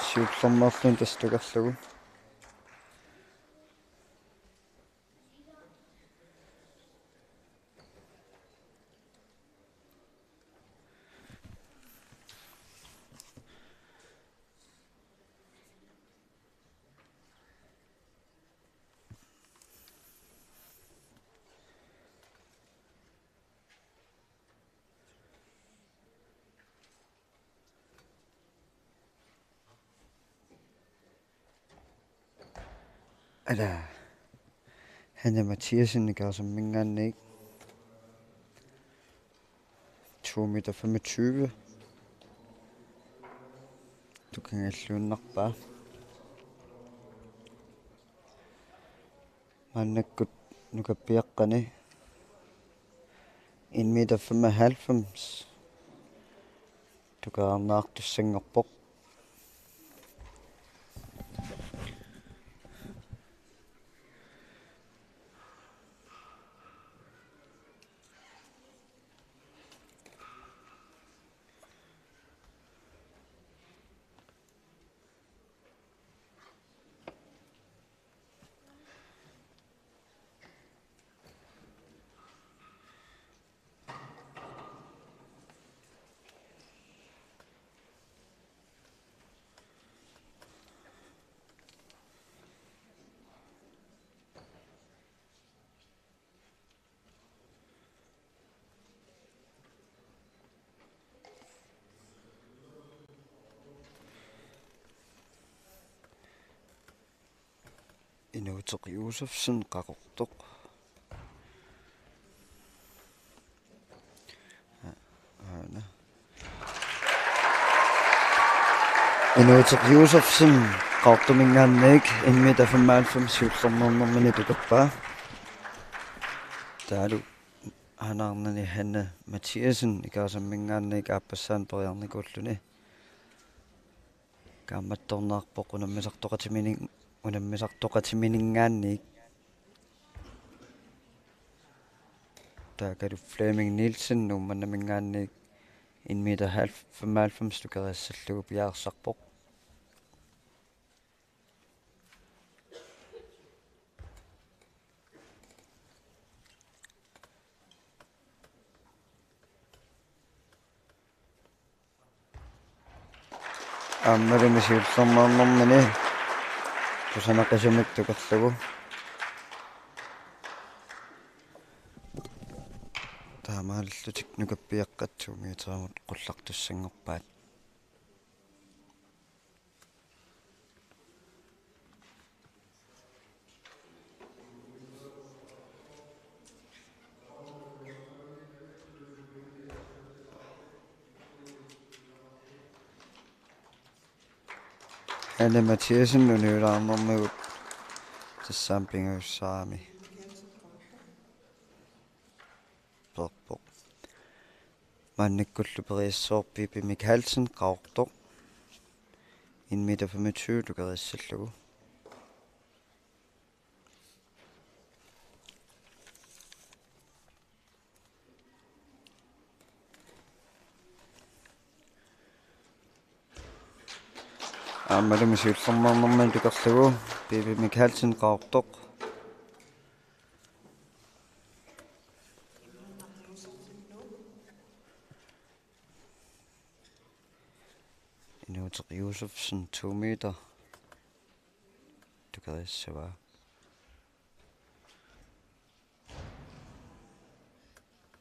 siullermeerluni tassa tukerlugu. Ala. Hanne Mathiassen Ikaarsaarminngaanniit, to meter femogtyve. Tukingajalluinnarpaa. Maannakkut nukappiaqqani en meter femoghalvfems tukeraarneqartussanngorpoq. Inuuteq Josefsen Qaqortoq. Aana. Inuuteq Josefsen Qaqortuminngaanniit en meter femoghalvfems siullermeernermini tukerpaa. Taavalu anaanani Hanne Mathiassen Ikaarsaarminngaanniit aappassaani periarnikuulluni. Kaammattorneqarpoq unammisartoqatimini-, unammisartoqatiminngaanniit. Taavalu Flemming Nielsen Uummannaminngaanniit en meter halv-, femoghalvfems tukeriassallugu piareersarpoq. Aammalumi siullermeernermini kusanaqisumik tukerlugu. Taamaalillutik nukappiaqqat to meterimut qullartussanngorpaat. Hanne Mathiassen uniulaarnermigut tassami pingajussaarami. Peerpoq. Maannakkullu periassooq Pipi Mikaelsen Qaqortoq. En meter femogtyve tukeriassallugu. Aammalumi siullermeernermini tukerlugu Pipi Mikaelsen Qaqortoq. Inuuteq Josefsen to meter tukeriassavaa.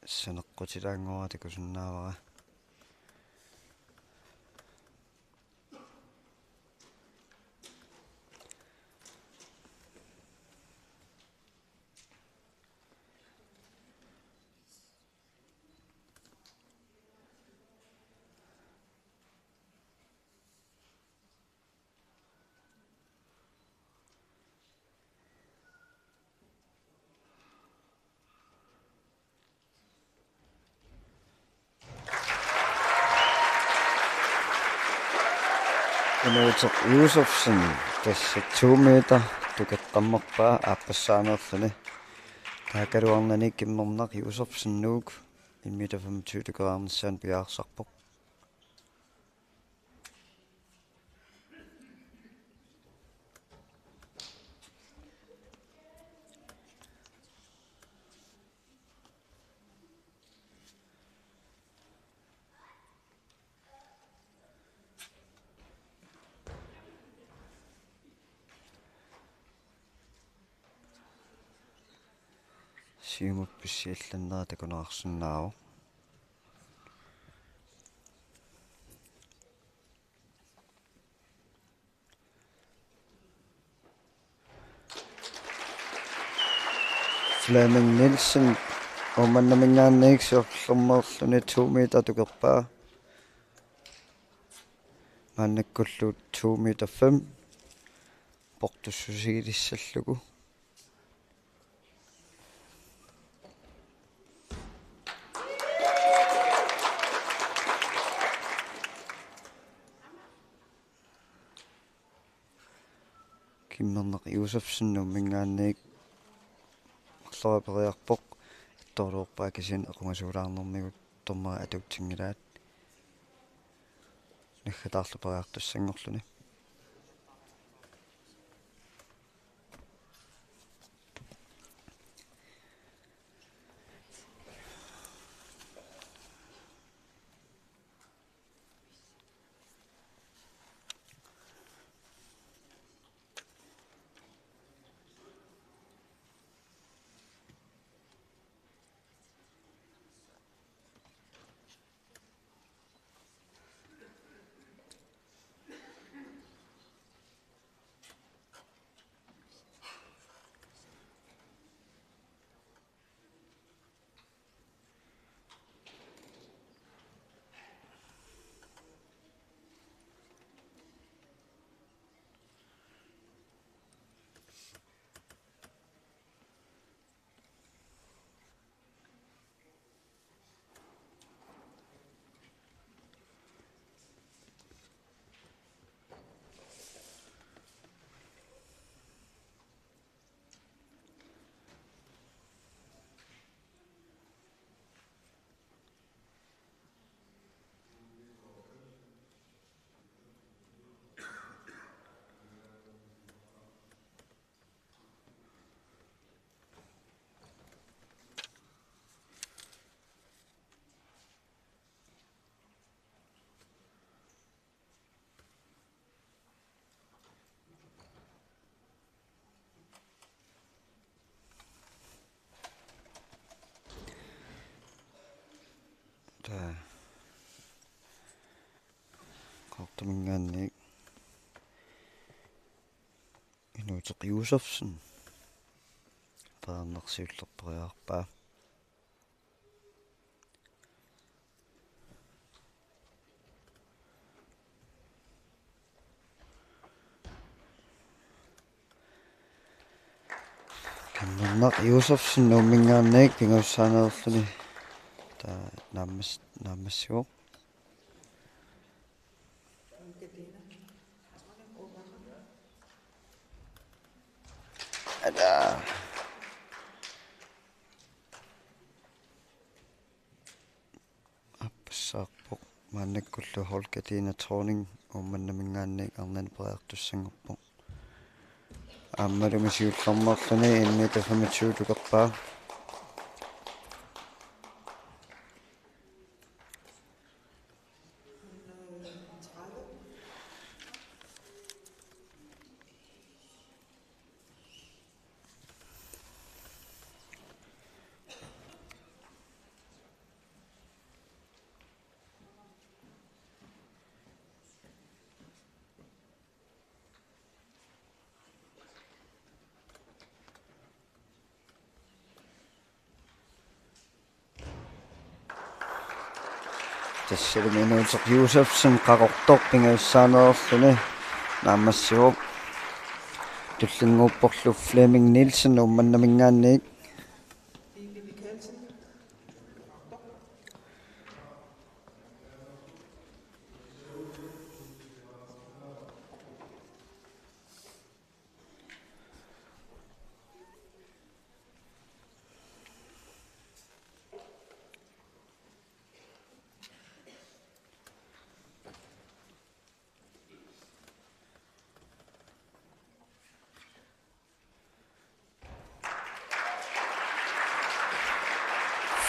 Saneqqutilaanngorata takusinnaavara. Inuuteq Josefsen, tassa to meter tukeqqammerpaa aappassaaneerluni. Taakkaluarnani Kimmernaq Josefsen Nuuk, en meter femogtyve tukeraarnissaanut piaarsarpoq. Siumut pissi allannera takuneqarsinnaavoq. Flemming Nielsen, Uummannaminngaanniit, siorlermeerluni to meter tukerpaa. Maannakkullu to meter fem. Portussusigilissallugu. Kimmernaq Josefsen Nuumminngaanniit marloriarpoq, ittoorluarpaa kisianni equngasulaarnermigut dommeri atuutsinngilaat. Naggataarlu periartussanngorluni. Taa. Qaqortuminngaanniit Inuuteq Josefsen periarnersiulleq periarpaa. Kimmernaq Josefsen Nuumminngaanniit pingajussaaneerluni. Taa naammas-, naammassivoq. Aappassaapput maannakkullu Holger Dina Thorning Uummannaminngaanniit arnani periartussanngorpoq. Aammalumi siullermeerluni en meter femogtyve tukerpaa. Tassalumi Inuuteq Josefsen Qaqortoq pingajussaaneerluni naammassivoq. Tullinnguupporlu Flemming Nielsen Uummannaminngaanniit.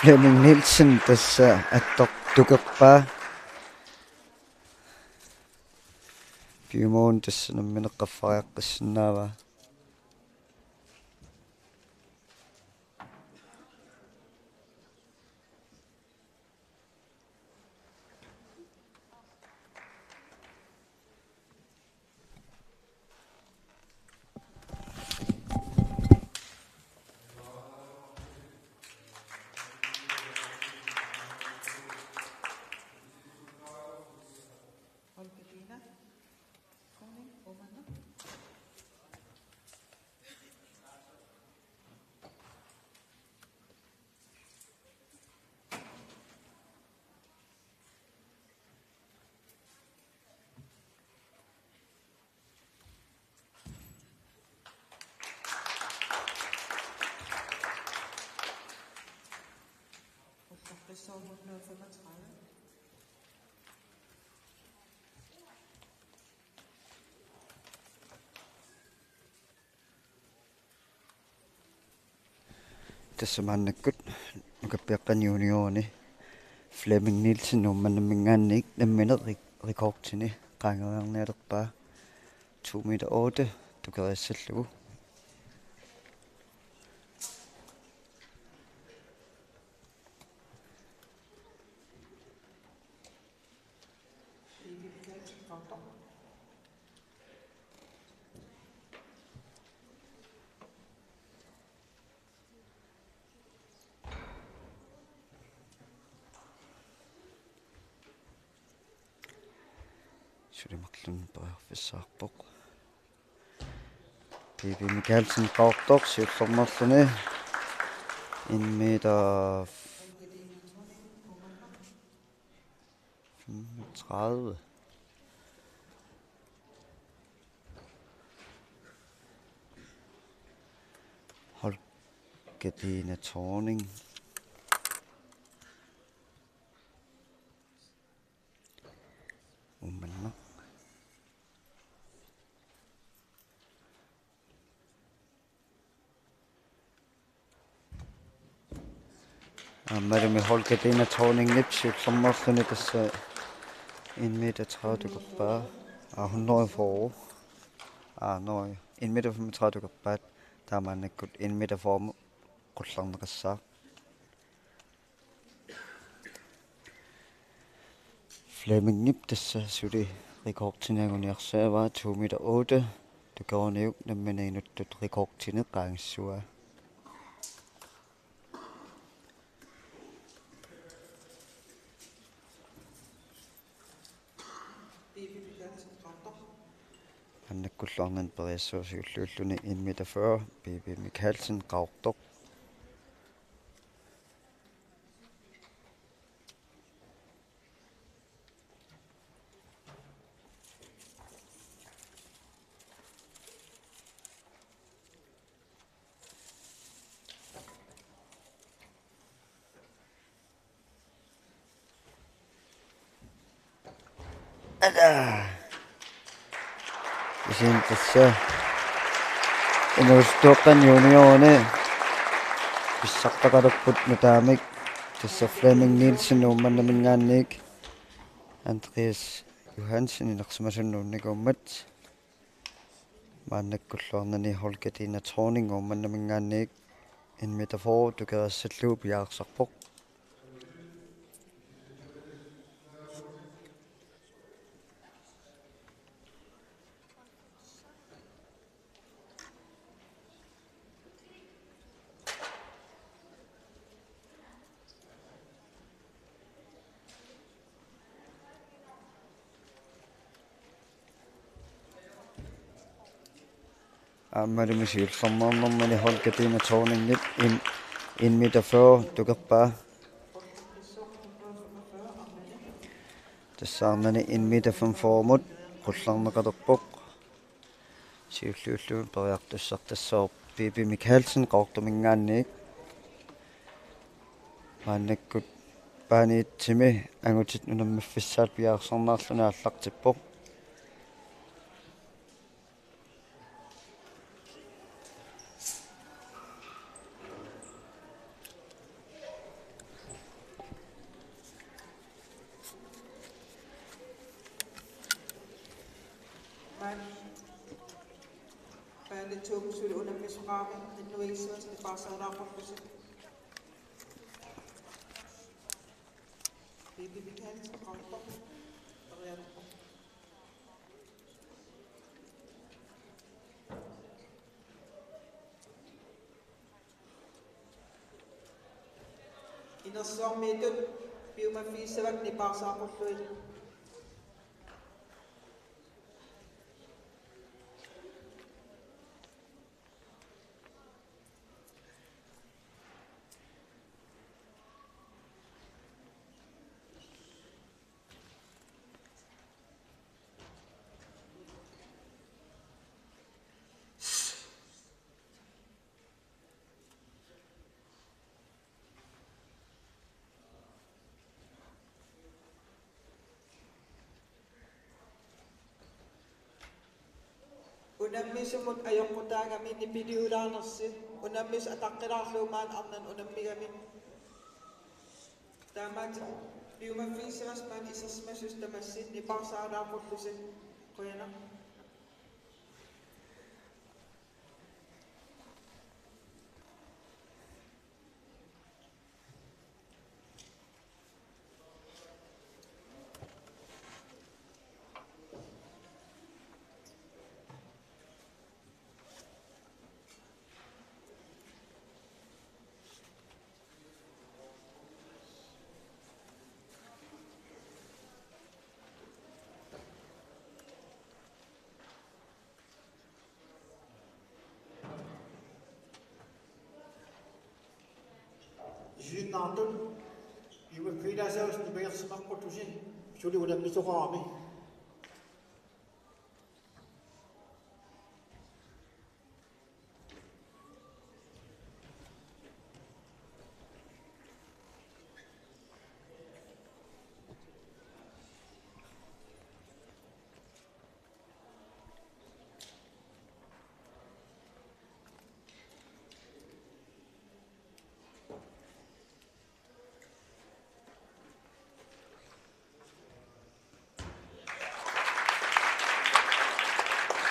Flemming Nielsen tassa attoq tukerpaa. Piumagunik tassa nammineq qaffariaqqissinnaavaa. Tassa maannakkut nukappiaqqani juniorerne Flemming Nielsen Uummannaminngaanniit nammineq re-, rekordini qaangereernialerpaa, to meter otte tukeriassallugu. Suli marlunnik periarfissaarpoq. Bibi Mikaelsen Qaqortoq siullermeerluni en meter femogtredive. Holger Dina Thorning. Uummannaq. Aammalumi Holger Dina Thorningip siullermeerluni tassa en meter tredive tukerpaa. Aa, hundrede og fyrre. Aa, nå, en meter femogtredive tukerpaat. Taamaannakkut en meter fyrre qullarneqassaaq. Flemmingip tassa suli rekordini anguniarsaavaa, to meter otte. Tukeruniuk nammineq inuttut rekordini qaangissavaa. Maannakkulluarnani periassavaa siulliulluni en meter fyrre, Bibi Mikaelsen Qaqortoq. Ada. Isin tassa inuusuttuaqqani juniorerne pissartaqalerput nutaamik, tassa Flemming Nielsen Uummannaminngaanniit, Andreas Johansen inersimasunut nuunnikuummat. Maannakkulluarnani Holger Dina Thorning Uummannaminngaanniit en meter fyrre tukeriassallugu piareersarpoq. Aammalumi siullermeernermini Holger Dina Thorningip en, en meter fyrre tukerpaa. Tassa arnani en meter femogfyrremut qullarneqalerpoq. Siulliulluni periartussaq tassaavoq Bibi Mikaelsen Qaqortuminngaanniit. Maannakkut paani itsimi angutit unammiffissaat piareersarniarluni aallartippoq. Paali to suli unammisoqarami, qinnuigissavat nipaarsaalaaqqullugit. Bibi Michaelsen, Qaqortoq, periarfissaq. Inersuarmiittut piumaffigissavat nipaarsaaqqullugit. Unammisumut ajoqutaagami nipiliulaanersi, unammisut ataqqilaarlugu maani arnanut unammigami. Taamaattumik piumaffigissavat maani isersimasut tamassi nipaarsaalaaqqullugit. Qujanaq. Isiginnaartut piumaffigilaassavat nipangersimaqqullusi suli unammisoqarami.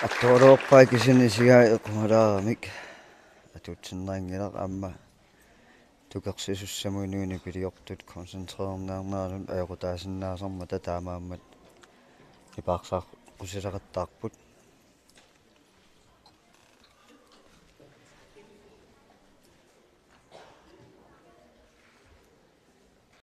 Attualuorpaa kisianni isigai eqqumalaaramik atuutsinnaanngilaq, aamma tukersisussamut inuit nipiliortut koncentrerniarnerannut ajoqutaasinnaasarmata taamaammat nipaarsaaqqusileqattaarput.